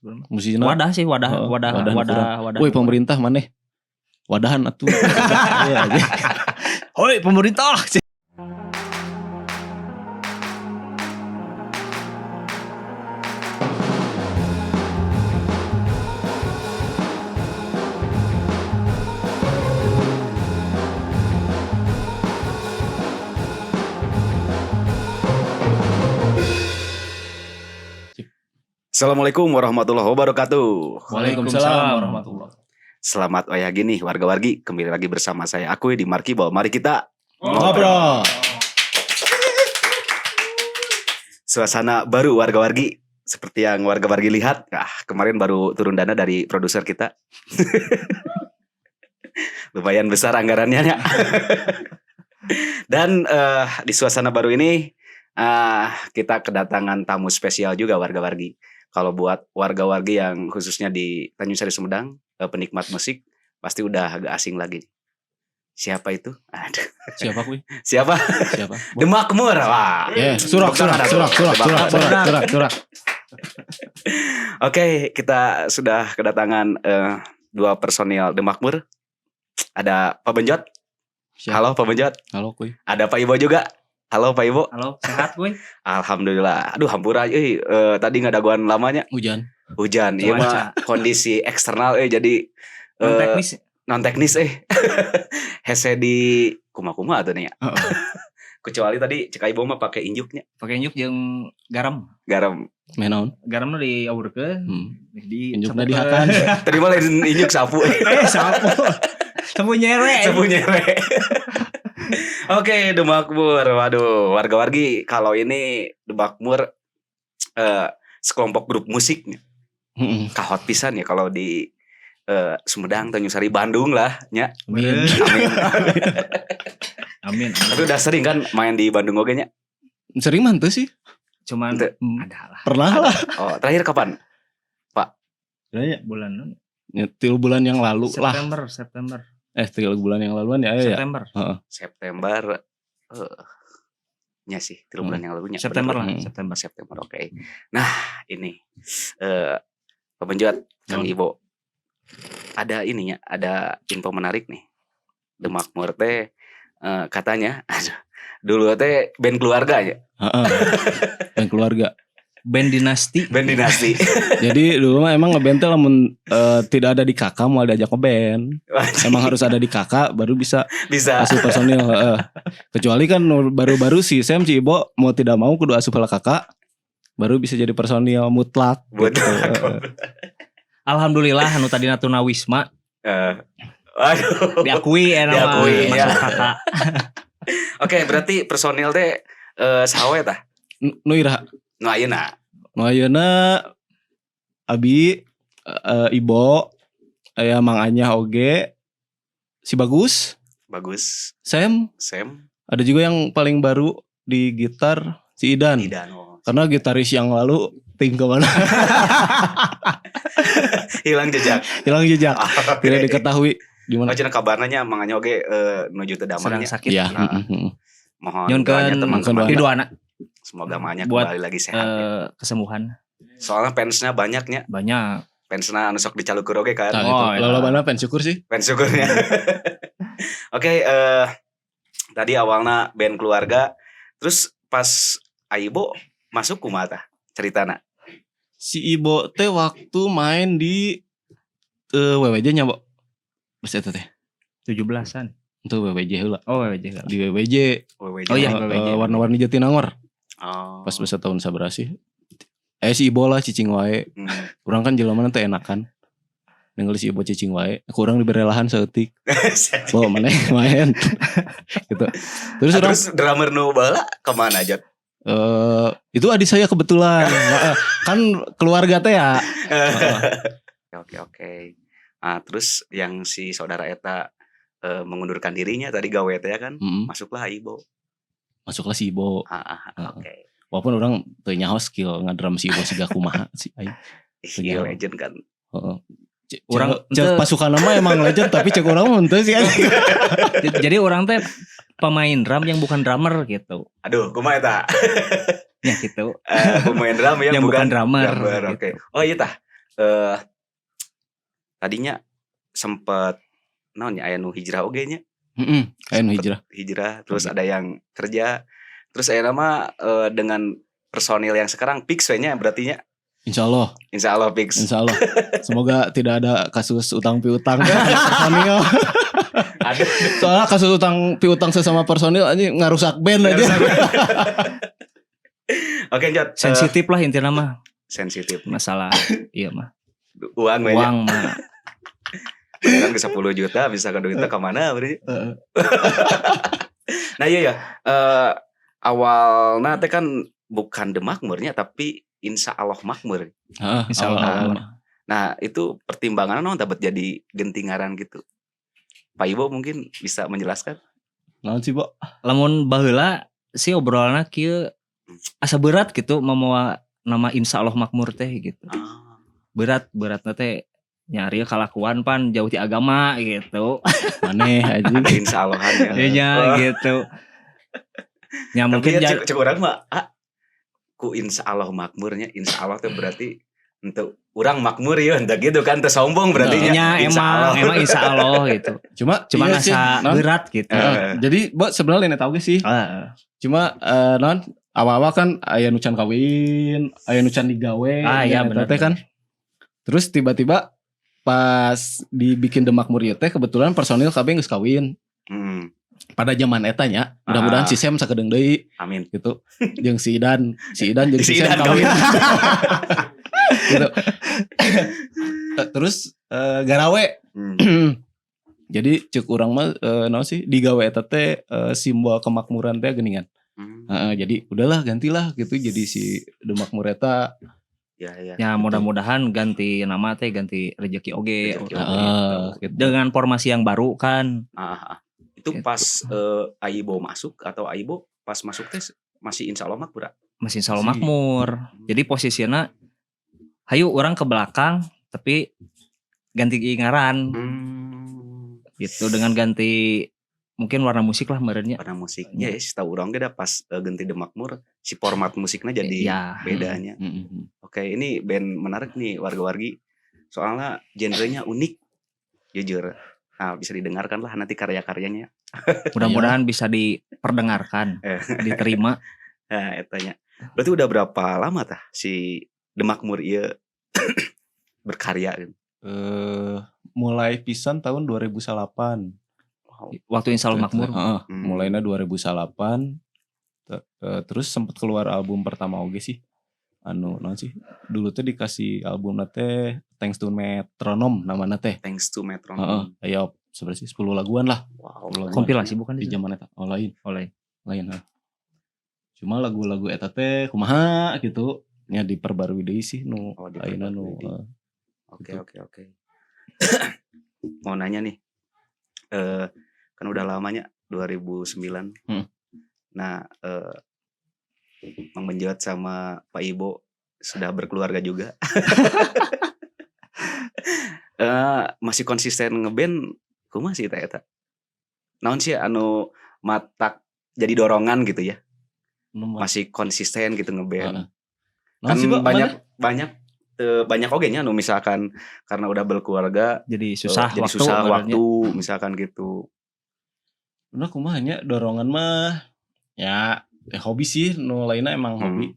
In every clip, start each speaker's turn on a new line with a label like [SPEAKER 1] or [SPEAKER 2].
[SPEAKER 1] sebenarnya.
[SPEAKER 2] Musisina
[SPEAKER 1] Wadah sih, wadah,
[SPEAKER 2] Heeh,
[SPEAKER 1] wadah,
[SPEAKER 2] wadah
[SPEAKER 1] wadah,
[SPEAKER 2] kurang.
[SPEAKER 1] Wadah.
[SPEAKER 2] Woi, pemerintah maneh. Wadahan atuh. Iya aja.
[SPEAKER 1] Hoi, pemerintah.
[SPEAKER 3] Assalamualaikum warahmatullahi wabarakatuh.
[SPEAKER 2] Waalaikumsalam warahmatullahi.
[SPEAKER 3] Selamat wayah gini warga-wargi, kembali lagi bersama saya Akuy di Markibo. Mari kita
[SPEAKER 2] ngobrol.
[SPEAKER 3] Suasana baru warga-wargi, seperti yang warga-wargi lihat. Ah, kemarin baru turun dana dari produser kita. Lumayan besar anggarannya ya. Dan di suasana baru ini kita kedatangan tamu spesial juga warga-wargi. Kalau buat warga-wargi yang khususnya di Tanjung Sari Sumedang, penikmat musik pasti udah agak asing lagi. Siapa itu? Aduh.
[SPEAKER 2] Siapa kuy?
[SPEAKER 3] Siapa?
[SPEAKER 2] Siapa?
[SPEAKER 3] The Makmur. Wah.
[SPEAKER 2] Yeah, surak surak surak surak surak surak surak surak.
[SPEAKER 3] Oke, kita sudah kedatangan dua personil The Makmur. Ada Pak Benjot.
[SPEAKER 2] Siap.
[SPEAKER 3] Halo Pak Benjot.
[SPEAKER 2] Halo kuy.
[SPEAKER 3] Ada Pak Ibo juga. Halo Pak Ibo.
[SPEAKER 1] Halo, sehat gue?
[SPEAKER 3] Alhamdulillah. Aduh, hampura euy, tadi ngadaguan lamanya.
[SPEAKER 2] Hujan.
[SPEAKER 3] Hujan. Iya mah kondisi eksternal jadi
[SPEAKER 1] non teknis.
[SPEAKER 3] Non teknis Hese di kuma-kuma atuh nih ya. Kecuali tadi cek Ibo mah pakai injuknya.
[SPEAKER 1] Pakai injuk jeung garam.
[SPEAKER 3] Garam.
[SPEAKER 2] Menaon?
[SPEAKER 1] Garamna diawurkeun. Di
[SPEAKER 2] Injukna dihakan.
[SPEAKER 3] Tadi malah injuk sapu.
[SPEAKER 1] Sapu. Sapu nyere.
[SPEAKER 3] Sapu nyere. Oke, The Makmur. Waduh, warga-wargi kalau ini The Makmur sekelompok grup musik kahot pisan ya kalau di Sumedang, Tanjung Sari, Bandung lah nya.
[SPEAKER 2] Amin.
[SPEAKER 3] Amin.
[SPEAKER 1] Amin.
[SPEAKER 3] Tapi udah sering kan main di Bandung oge nya?
[SPEAKER 2] Sering mah henteu sih.
[SPEAKER 1] Cuman
[SPEAKER 3] Ente.
[SPEAKER 1] ada lah.
[SPEAKER 2] Pernah lah.
[SPEAKER 3] Oh, terakhir kapan? Pak?
[SPEAKER 1] Bulan
[SPEAKER 2] Ya, 3 bulan yang lalu lah.
[SPEAKER 1] September.
[SPEAKER 2] 3 bulan yang laluan ya, ya.
[SPEAKER 1] September.
[SPEAKER 2] Heeh.
[SPEAKER 3] September. Nya sih, 3 bulan yang lalunya.
[SPEAKER 1] September lah,
[SPEAKER 3] September. September, oke. Okay. Nah, ini Pak Benjot, Kang Ibo. Ada ininya, ada info menarik nih. The Makmur teh katanya dulu teh band keluarga ya.
[SPEAKER 2] Heeh. Band keluarga.
[SPEAKER 1] Band dinasti.
[SPEAKER 3] Band dinasti.
[SPEAKER 2] Jadi dulu mah emang ngeband teh lamun tidak ada di kakak mau diajak ngeband. Emang harus ada di kakak baru bisa asup personil. Kecuali kan baru-baru si Sam si Ibo mau tidak mau kudu asup heula kakak baru bisa jadi personil mutlak. Gitu.
[SPEAKER 1] Alhamdulillah anu tadina tunawisma.
[SPEAKER 3] Aduh.
[SPEAKER 1] Diakui
[SPEAKER 3] diakui
[SPEAKER 1] masuk
[SPEAKER 3] ya.
[SPEAKER 1] Kakak.
[SPEAKER 3] Oke, berarti personil teh saha tah?
[SPEAKER 2] Nu iraha?
[SPEAKER 3] Nu ayeuna.
[SPEAKER 2] Nu ayeuna Abi, Ibo, aya Mang Anyah oge, si Bagus,
[SPEAKER 3] Bagus,
[SPEAKER 2] Sam,
[SPEAKER 3] Sam.
[SPEAKER 2] Ada juga yang paling baru di gitar si Idan.
[SPEAKER 3] Idan. Oh.
[SPEAKER 2] Karena gitaris yang lalu ting kemana?
[SPEAKER 3] Hilang jejak.
[SPEAKER 2] Hilang jejak.
[SPEAKER 3] Okay.
[SPEAKER 2] Tidak diketahui di mana.
[SPEAKER 3] Oh, cenah kabarnya Mang Anyah oge nuju teu damang
[SPEAKER 1] sedang sakit.
[SPEAKER 2] Ya.
[SPEAKER 3] Nah, mohon
[SPEAKER 1] nyunkeun
[SPEAKER 3] teman-teman
[SPEAKER 1] doana.
[SPEAKER 3] Semoga Mang Anyah
[SPEAKER 1] buat
[SPEAKER 3] kembali lagi sehat. Ya.
[SPEAKER 1] Kesembuhan.
[SPEAKER 3] Soalnya fansnya banyaknya.
[SPEAKER 1] Banyak.
[SPEAKER 3] Fansnya anu sok dicalukur oge kan.
[SPEAKER 2] Nah, oh, iya. Lolobana fans syukur sih.
[SPEAKER 3] Fans syukurnya. Oke, tadi awalnya band keluarga, terus pas Aibo masuk kumaha tah ceritana?
[SPEAKER 2] Si Ibo teh waktu main di WWJ nya, Bo. Pas eta teh
[SPEAKER 1] 17-an.
[SPEAKER 2] Itu WWJ heula.
[SPEAKER 1] Oh, WWJ heula.
[SPEAKER 2] Di WWJ.
[SPEAKER 3] WWJ.
[SPEAKER 1] Oh iya, WWJ.
[SPEAKER 2] Warna-warni Jatinangor.
[SPEAKER 3] Oh.
[SPEAKER 2] Pas masa tahun sabaraha sih? Si Ibo lah cicing wae. Urang kan jelema teh enakan. Ningali si Ibo cicing wae, kurang dibere lahan saeutik. Bawa maneh main. Gitu. Terus urang
[SPEAKER 3] terus drummer nu baheula kemana Jot?
[SPEAKER 2] Itu adik saya kebetulan. Kan keluarga teh ya.
[SPEAKER 3] Oke. Nah, terus yang si saudara eta mengundurkan dirinya tadi gawe teh ya kan, masuklah Ibo.
[SPEAKER 2] Masuklah si Ibo.
[SPEAKER 3] Oke.
[SPEAKER 2] Walaupun orang teu nyaho skill ngadrum si Ibo siga kumaha sih aing.
[SPEAKER 3] Iya, legend kan.
[SPEAKER 2] Heeh.
[SPEAKER 1] Orang
[SPEAKER 2] cek pasukan nama emang legend tapi cek orang mah henteu sih.
[SPEAKER 1] Jadi orang teh pemain drum yang bukan drummer gitu.
[SPEAKER 3] Aduh, kumaha eta?
[SPEAKER 1] Ya gitu.
[SPEAKER 3] Pemain drum yang,
[SPEAKER 1] Yang bukan drummer,
[SPEAKER 3] drummer,
[SPEAKER 1] gitu.
[SPEAKER 3] Oke. Oh iya tah. Tadinya sempet naon nya, aya nu hijrah oge nya.
[SPEAKER 2] Heeh, aya nu
[SPEAKER 3] Sempet
[SPEAKER 2] hijrah.
[SPEAKER 3] Hijrah, terus ada yang kerja. Terus aya nama dengan personil yang sekarang fix we nya berarti nya.
[SPEAKER 2] Insya Allah.
[SPEAKER 3] Insya Allah fix.
[SPEAKER 2] Insya Allah. Semoga tidak ada kasus utang piutang personil.
[SPEAKER 3] Aduh.
[SPEAKER 2] Soalnya kasus utang piutang sesama personil anjing ngarusak band aja.
[SPEAKER 3] Oke, Jot.
[SPEAKER 1] Sensitif lah intinya mah.
[SPEAKER 3] Sensitif.
[SPEAKER 1] Masalah iya mah.
[SPEAKER 3] Uang we nya.
[SPEAKER 1] Uang mah.
[SPEAKER 3] Kan ke 10 juta bisa ke duitnya kemana berarti.
[SPEAKER 2] Heeh.
[SPEAKER 3] Nah iya ya, awalnya teh kan bukan The Makmurnya tapi Insya Allah Makmur.
[SPEAKER 2] Heeh,
[SPEAKER 1] Insya Allah
[SPEAKER 2] awal-awal.
[SPEAKER 1] makmur.
[SPEAKER 3] Nah itu pertimbangan naon dapat jadi ganti ngaran gitu. Pak Ibo mungkin bisa menjelaskan?
[SPEAKER 2] Naon sih, Bo?
[SPEAKER 1] Lamun baheula sih obrolanna kieu, asa berat gitu membawa nama Insya Allah Makmur teh gitu. Berat, beratna teh nyari kalakuan pan jauh ti agama gitu.
[SPEAKER 2] Maneh anjing.
[SPEAKER 3] Ada Insya Allahan ya.
[SPEAKER 1] Iya gitu. Ya
[SPEAKER 3] Tapi
[SPEAKER 1] mungkin
[SPEAKER 3] ya cek urang mah ah, ku Insya Allah makmurnya, Insya Allah tuh berarti untuk urang makmur ya, entah gitu kan, teu sombong berarti nya.
[SPEAKER 1] nya
[SPEAKER 3] Insya
[SPEAKER 1] emang
[SPEAKER 3] Allah.
[SPEAKER 1] emang Insya Allah gitu.
[SPEAKER 2] Cuma
[SPEAKER 1] Cuma
[SPEAKER 2] iya sih,
[SPEAKER 1] asa
[SPEAKER 2] naon?
[SPEAKER 1] berat gitu.
[SPEAKER 2] Heeh. Jadi, Bo, sebenarnya lain tahu sih.
[SPEAKER 1] Heeh.
[SPEAKER 2] Cuma naon, awal-awal kan aya nu can kawin, aya nu can digawe,
[SPEAKER 1] Ah, iya,
[SPEAKER 2] nya eta
[SPEAKER 1] bener,
[SPEAKER 2] teh kan. Terus tiba-tiba pas dibikin The Makmur ieu teh kebetulan personil kabeh geus kawin. Pada zaman eta nya, mudah-mudahan si Sam sakedeung deui
[SPEAKER 3] Amin.
[SPEAKER 2] gitu. Jeung si Idan, si Idan jeung
[SPEAKER 3] Si
[SPEAKER 2] si Sam
[SPEAKER 3] Idan
[SPEAKER 2] kawin. Gitu. Terus garawe. Jadi cek urang mah naon sih, digawe eta teh simbol kemakmuran teh geuningan. Heeh, jadi udahlah gantilah gitu jadi si The Makmur eta.
[SPEAKER 3] Ya.
[SPEAKER 1] Ya mudah-mudahan ganti nama teh ganti rezeki oge.
[SPEAKER 3] Rezeki
[SPEAKER 1] gitu.
[SPEAKER 3] oge.
[SPEAKER 2] Heeh, gitu.
[SPEAKER 1] Dengan formasi yang baru kan.
[SPEAKER 3] Ah, ah. Itu
[SPEAKER 1] Gitu.
[SPEAKER 3] pas Aibo masuk atau Aibo pas masuk teh masih Insya Allah Makmur?
[SPEAKER 1] Masih Insya Allah
[SPEAKER 2] Masih.
[SPEAKER 1] Makmur. Jadi posisinya hayu urang ke belakang tapi ganti ngaran gitu, dengan ganti mungkin warna musik lah merenya.
[SPEAKER 3] Warna musiknya ya, tahu urang ge da pas ganti The Makmur si format musiknya jadi
[SPEAKER 1] Ya.
[SPEAKER 3] bedanya. Oke, ini band menarik nih warga-wargi. Soalnya genrenya unik. Jujur. Nah, bisa didengarkan lah nanti karya-karyanya.
[SPEAKER 1] Mudah-mudahan bisa diperdengarkan, diterima.
[SPEAKER 3] Nah, etanya. Berarti udah berapa lama tah si The Makmur ieu berkarya gitu?
[SPEAKER 2] Mulai pisan tahun 2008.
[SPEAKER 3] Wow.
[SPEAKER 1] Waktu Insya Allah Makmur.
[SPEAKER 2] Heeh, mulainya 2008. Terus sempat keluar album pertama oge sih. Anu naon sih? Dulu tuh dikasih album teh Thanks to Metronome namanya teh.
[SPEAKER 3] Thanks to Metronome.
[SPEAKER 2] Heeh, aya sebenarnya sih 10 laguan lah.
[SPEAKER 3] Wow.
[SPEAKER 2] 10 laguan.
[SPEAKER 1] Kompilasi bukan
[SPEAKER 2] Di
[SPEAKER 1] itu?
[SPEAKER 2] zaman eta. Oh, lain.
[SPEAKER 1] Oh, lain.
[SPEAKER 2] Lain, heeh. Cuma lagu-lagu eta teh kumaha gitu nya, diperbarui deui sih nu
[SPEAKER 3] Oh,
[SPEAKER 2] ayeuna nu
[SPEAKER 3] diperbarui deui. Oke,
[SPEAKER 2] gitu.
[SPEAKER 3] oke. Mau nanya nih. Kan udah lamanya 2009. Nah, Mang Menjot sama Pak Ibo sudah berkeluarga juga. Masih konsisten ngeband kumaha sih eta eta? Naon sih anu matak jadi dorongan gitu ya?
[SPEAKER 2] Nu
[SPEAKER 3] Masih konsisten gitu ngeband.
[SPEAKER 2] Heeh. Naon
[SPEAKER 3] Kan
[SPEAKER 2] sih, Bo?
[SPEAKER 3] banyak
[SPEAKER 2] Mana?
[SPEAKER 3] Banyak banyak oge nya nu misalkan karena udah berkeluarga
[SPEAKER 1] Jadi susah
[SPEAKER 3] jadi
[SPEAKER 1] waktu
[SPEAKER 3] susah
[SPEAKER 1] badannya.
[SPEAKER 3] waktu misalkan gitu.
[SPEAKER 2] Udah kumaha nya, dorongan mah ya, hobi sih, nu lainnya emang hobi.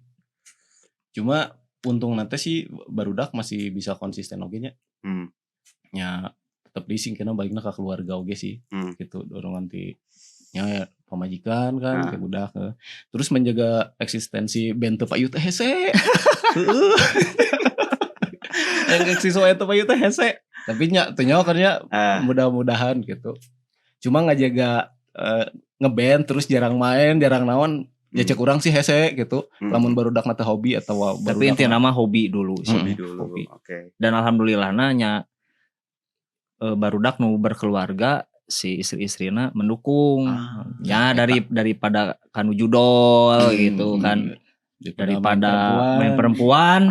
[SPEAKER 2] Cuma untung nanti sih barudak masih bisa konsisten oge nya. Ya tetep disingkirna balikna ke keluarga oge sih. Gitu dorongan ti ya, ya pamajikan kan
[SPEAKER 3] Ah.
[SPEAKER 2] ke budak. Terus menjaga eksistensi band teu payu teh hese. Heeh. Yang eksis wae teu payu teh hese. Tapi nya teu nyaho kan nya, mudah-mudahan gitu. Cuma ngajaga ngeband terus jarang main, jarang naon, ya cek urang sih hese gitu. Lamun barudak teh hobi atau
[SPEAKER 1] Tapi
[SPEAKER 2] barudak
[SPEAKER 1] intinya mah hobi dulu sih.
[SPEAKER 3] Hobi dulu.
[SPEAKER 1] Hobi.
[SPEAKER 3] Oke.
[SPEAKER 1] Dan alhamdulillah nya barudak nu berkeluarga si istri-istrina mendukung.
[SPEAKER 3] Ah.
[SPEAKER 1] Ya daripada kanu judol gitu kan.
[SPEAKER 2] Daripada
[SPEAKER 1] Daripada
[SPEAKER 2] main
[SPEAKER 1] main perempuan.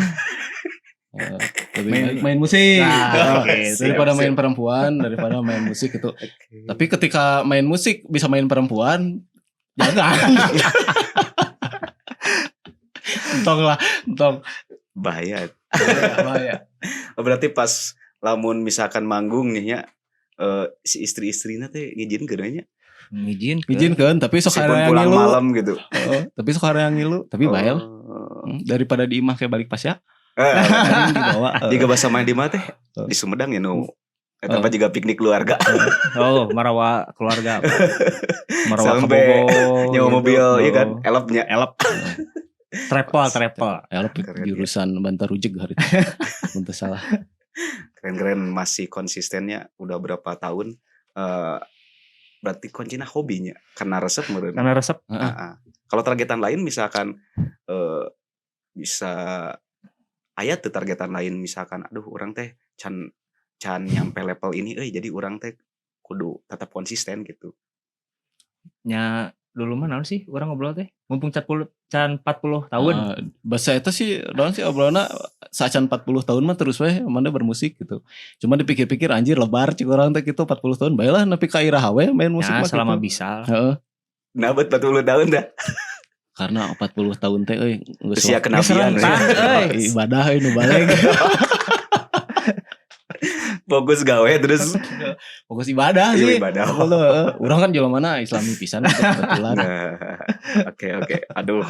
[SPEAKER 2] Lebih baik main musik.
[SPEAKER 1] Nah,
[SPEAKER 2] Oh,
[SPEAKER 1] gitu.
[SPEAKER 2] daripada
[SPEAKER 3] Siap,
[SPEAKER 2] main
[SPEAKER 3] siap.
[SPEAKER 2] perempuan, daripada main musik gitu.
[SPEAKER 3] Oke.
[SPEAKER 2] Tapi ketika main musik bisa main perempuan, jangan. Entong lah, entong.
[SPEAKER 3] Bahaya.
[SPEAKER 2] Bahaya, bahaya.
[SPEAKER 3] Oh, berarti pas lamun misalkan manggung nih ya, si istri-istrina teh ngijinkeun nya?
[SPEAKER 1] Ngijin.
[SPEAKER 2] Ngijinkeun, tapi sok
[SPEAKER 3] Meskipun
[SPEAKER 2] ada yang
[SPEAKER 3] pulang
[SPEAKER 2] ngilu.
[SPEAKER 3] Malam gitu.
[SPEAKER 2] Heeh, tapi sok ada yang ngilu, tapi bae lah. Daripada di imah kayak balik pas ya. Mending dibawa.
[SPEAKER 3] Jika bahasa main di mana teh? Di Sumedang ya nu. Eta mah juga piknik keluarga.
[SPEAKER 1] Oh, marawa keluarga. Marawa ke
[SPEAKER 3] Sampai
[SPEAKER 1] Bogor,
[SPEAKER 3] nyewa
[SPEAKER 1] gitu.
[SPEAKER 3] mobil, iya kan? Elopnya.
[SPEAKER 1] Elop. Travel, travel.
[SPEAKER 2] Elop
[SPEAKER 3] Keren, ya.
[SPEAKER 2] jurusan Bantarujeg hari itu. Mun teu salah.
[SPEAKER 3] Keren-keren, masih konsistennya udah berapa tahun. Berarti kuncinya hobinya karena resep meureun.
[SPEAKER 1] Karena resep.
[SPEAKER 2] Heeh.
[SPEAKER 3] Heeh. Kalau targetan lain misalkan bisa aya tuh targetan lain, misalkan aduh, urang teh can can nyampe level ini euy, jadi urang teh kudu tetap konsisten gitu.
[SPEAKER 1] Nya dulu mah naon sih urang ngobrol teh? Mumpung can 40, can 40 tahun.
[SPEAKER 2] Nah, bahasa eta sih naon sih obrolanna, saacan 40 tahun mah terus weh mana bermusik gitu. Cuma dipikir-pikir, anjir, lebar cik urang teh gitu 40 tahun, bae lah nepi ka iraha we main musik
[SPEAKER 1] Ya,
[SPEAKER 2] mah
[SPEAKER 1] selama
[SPEAKER 2] gitu.
[SPEAKER 1] bisa.
[SPEAKER 2] Heeh.
[SPEAKER 3] Nah, buat 40 tahun dah.
[SPEAKER 2] Karena 40 tahun teh euy geus
[SPEAKER 3] Usia
[SPEAKER 2] waktu
[SPEAKER 3] kenabian.
[SPEAKER 1] Geus rentan, euy.
[SPEAKER 2] Ibadah euy nu baleg.
[SPEAKER 3] Fokus gawe terus.
[SPEAKER 2] Fokus ibadah
[SPEAKER 3] Iya,
[SPEAKER 2] sih.
[SPEAKER 3] ibadah.
[SPEAKER 2] Heeh, heeh. Urang kan jelema mana islami pisan gitu, kebetulan.
[SPEAKER 3] Nah, oke. Aduh.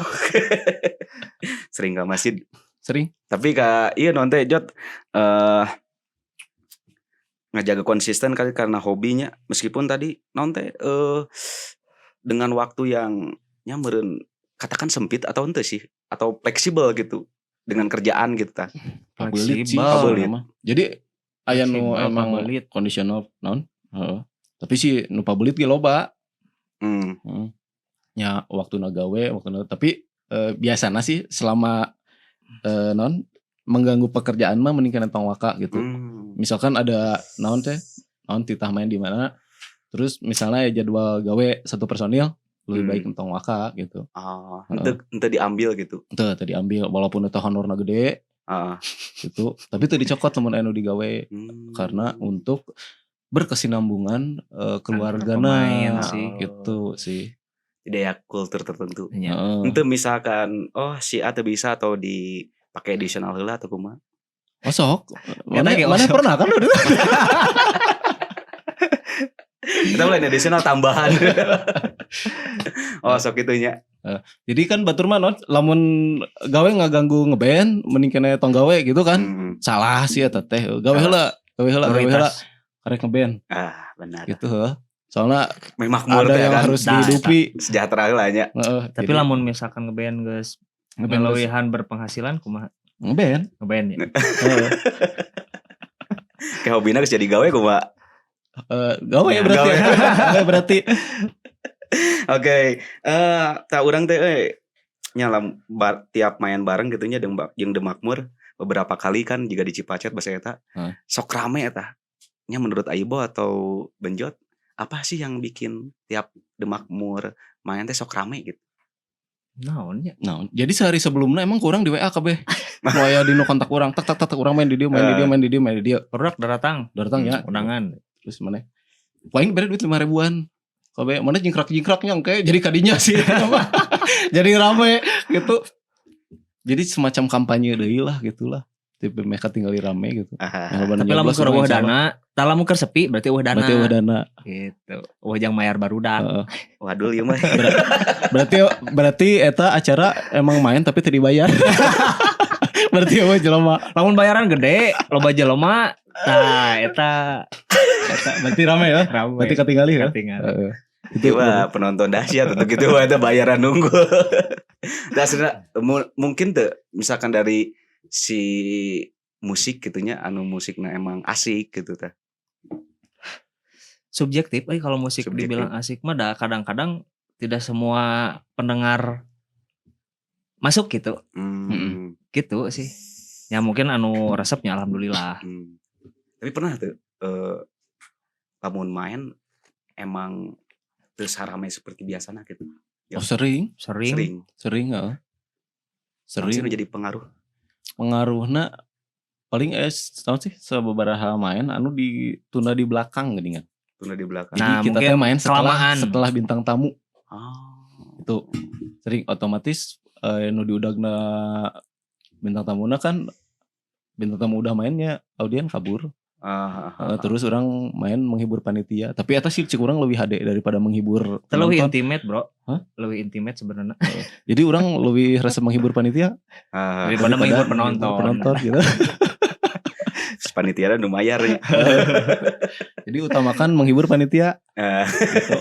[SPEAKER 3] Sering ke masjid.
[SPEAKER 2] Sering.
[SPEAKER 3] Tapi kak, iya non teh Jot, ngajaga konsisten kali karena hobinya, meskipun tadi non teh dengan waktu yang nya meureun katakan sempit atau ente sih, atau fleksibel gitu dengan kerjaan gitu ta.
[SPEAKER 2] Pabelit sih
[SPEAKER 1] Fleksibel.
[SPEAKER 2] sebenarnya mah. Jadi aya nu
[SPEAKER 1] Fleksibel,
[SPEAKER 2] emang
[SPEAKER 1] pabelit.
[SPEAKER 2] kondisional naon? Heeh. Tapi sih nu pabelit ge loba. Ya waktu gawe, waktu tapi biasana sih selama non mengganggu pekerjaan mah mending kana tong waka gitu. Misalkan ada naon teh, naon titah main di mana, terus misalnya ya jadwal gawe satu personil lebih baik entong waka gitu.
[SPEAKER 3] Oh, ente diambil gitu.
[SPEAKER 2] Ente teu diambil walaupun itu honorna gede gitu, tapi itu dicokot lamun anu digawe karena untuk berkesinambungan keluargana
[SPEAKER 1] pemain sih.
[SPEAKER 2] Gitu sih.
[SPEAKER 3] Tidak ya, kultur tertentu.
[SPEAKER 1] Iya.
[SPEAKER 2] Heeh.
[SPEAKER 3] Ente misalkan oh si A teu bisa atau dipakai additional heula atau kumaha?
[SPEAKER 2] Oh sok. Mana,
[SPEAKER 1] Eta ge
[SPEAKER 2] mana
[SPEAKER 1] osok.
[SPEAKER 2] pernah kan udah.
[SPEAKER 3] Kita mulai additional tambahan. Oh, sok itunya.
[SPEAKER 2] Jadi kan batur mah non, lamun gawe ngaganggu ngeband mending kena tong gawe gitu kan. Salah sih eta teh. Gawe heula, gawe heula, gawe heula.
[SPEAKER 1] Prioritas.
[SPEAKER 2] Karek ngeband
[SPEAKER 3] Ah, benar.
[SPEAKER 2] gitu heuh. Soalnya
[SPEAKER 3] Memang makmur
[SPEAKER 2] ada
[SPEAKER 3] teh
[SPEAKER 2] yang
[SPEAKER 3] kan.
[SPEAKER 2] harus
[SPEAKER 1] Nah,
[SPEAKER 2] dihidupi.
[SPEAKER 3] Sejahtera heula nya.
[SPEAKER 2] Heeh,
[SPEAKER 1] Tapi
[SPEAKER 2] jadi
[SPEAKER 1] lamun misalkan ngeband geus
[SPEAKER 2] ngeband geus-
[SPEAKER 1] ngeleuwihan berpenghasilan kumaha?
[SPEAKER 2] Ngeband.
[SPEAKER 1] Ngeband ya.
[SPEAKER 2] Heeh.
[SPEAKER 3] Kayak hobina geus jadi gawe kumaha?
[SPEAKER 2] Gawe
[SPEAKER 1] Ya,
[SPEAKER 2] berarti.
[SPEAKER 3] gawe.
[SPEAKER 2] Gawe berarti.
[SPEAKER 3] Oke, tak urang teh euy nya tiap main bareng gitu nya jeung The Makmur beberapa kali kan juga di Cipacet bahasa eta. Sok rame eta. Nya menurut Aibo atau Benjot, apa sih yang bikin tiap The Makmur main teh sok rame gitu?
[SPEAKER 1] Naon nya?
[SPEAKER 2] Nah, jadi sehari sebelumnya emang kurang di WA kabeh. Nu aya di nu kontak urang, tak tak tak tak, urang main di dieu, main di dieu, main di dieu, main di dieu.
[SPEAKER 1] Produk datang.
[SPEAKER 2] Datang ya.
[SPEAKER 1] Undangan.
[SPEAKER 2] Terus mana? Paling bere duit 5 ribuan. Kabeh mana jingkrak-jingkraknya engke jadi kadinya sih. Jadi rame gitu. Jadi semacam kampanye deui lah gitulah. Tipe mereka tinggal rame gitu.
[SPEAKER 3] Ah,
[SPEAKER 2] Yang
[SPEAKER 1] Tapi lamun
[SPEAKER 2] nyoblos
[SPEAKER 1] keur
[SPEAKER 2] orang
[SPEAKER 1] euweuh
[SPEAKER 2] insya Allah.
[SPEAKER 1] dana, tah lamun keur sepi berarti euweuh dana.
[SPEAKER 2] Berarti euweuh dana.
[SPEAKER 1] Gitu. Euweuh jang mayar barudak.
[SPEAKER 2] Heeh.
[SPEAKER 3] Waduh ieu mah.
[SPEAKER 2] Berarti berarti eta acara emang main tapi tidak dibayar. Berarti euweuh jelema.
[SPEAKER 1] Lamun bayaran gede, loba jelema, tah eta.
[SPEAKER 2] Eta berarti rame ya.
[SPEAKER 1] Rame.
[SPEAKER 2] Berarti ketinggali ya.
[SPEAKER 1] Ketinggalan.
[SPEAKER 2] Heeh.
[SPEAKER 3] Itu mah penonton dahsyat untuk gitu mah, itu bayaran nunggu. Nah, sebenarnya mungkin tuh misalkan dari si musik gitunya anu musiknya emang asik gitu tah.
[SPEAKER 1] Subjektif eh kalau musik
[SPEAKER 3] Subjektif.
[SPEAKER 1] dibilang asik mah dah kadang-kadang tidak semua pendengar masuk gitu. Gitu sih. Ya mungkin anu resepnya alhamdulillah.
[SPEAKER 3] Tapi pernah tuh lamun main emang terus rame seperti biasanya gitu?
[SPEAKER 2] Oh, sering,
[SPEAKER 1] Sering.
[SPEAKER 3] Sering.
[SPEAKER 2] Sering heeh.
[SPEAKER 3] Sering
[SPEAKER 2] Sering
[SPEAKER 3] jadi pengaruh.
[SPEAKER 2] Pengaruhna paling naon sih, sababaraha main anu ditunda di belakang geuningan.
[SPEAKER 3] Tunda di belakang.
[SPEAKER 2] Jadi
[SPEAKER 1] Nah,
[SPEAKER 2] kita
[SPEAKER 1] mungkin
[SPEAKER 2] teh main setelah
[SPEAKER 1] kelamaan.
[SPEAKER 2] Setelah bintang tamu.
[SPEAKER 3] Oh.
[SPEAKER 2] Itu sering otomatis nu diudagna bintang tamuna kan Bintang tamu udah mainnya, audien kabur. Terus urang main menghibur panitia. Tapi eta sih cek urang lebih hade daripada menghibur
[SPEAKER 1] Itu lebih
[SPEAKER 2] penonton.
[SPEAKER 1] Intimate, Bro.
[SPEAKER 2] Hah?
[SPEAKER 1] Lebih intimate sebenarnya.
[SPEAKER 2] Jadi urang lebih resep menghibur panitia
[SPEAKER 1] daripada menghibur penonton.
[SPEAKER 2] Penonton gitu.
[SPEAKER 3] Panitia nu mayar ya.
[SPEAKER 2] Jadi utamakan menghibur panitia. Gitu.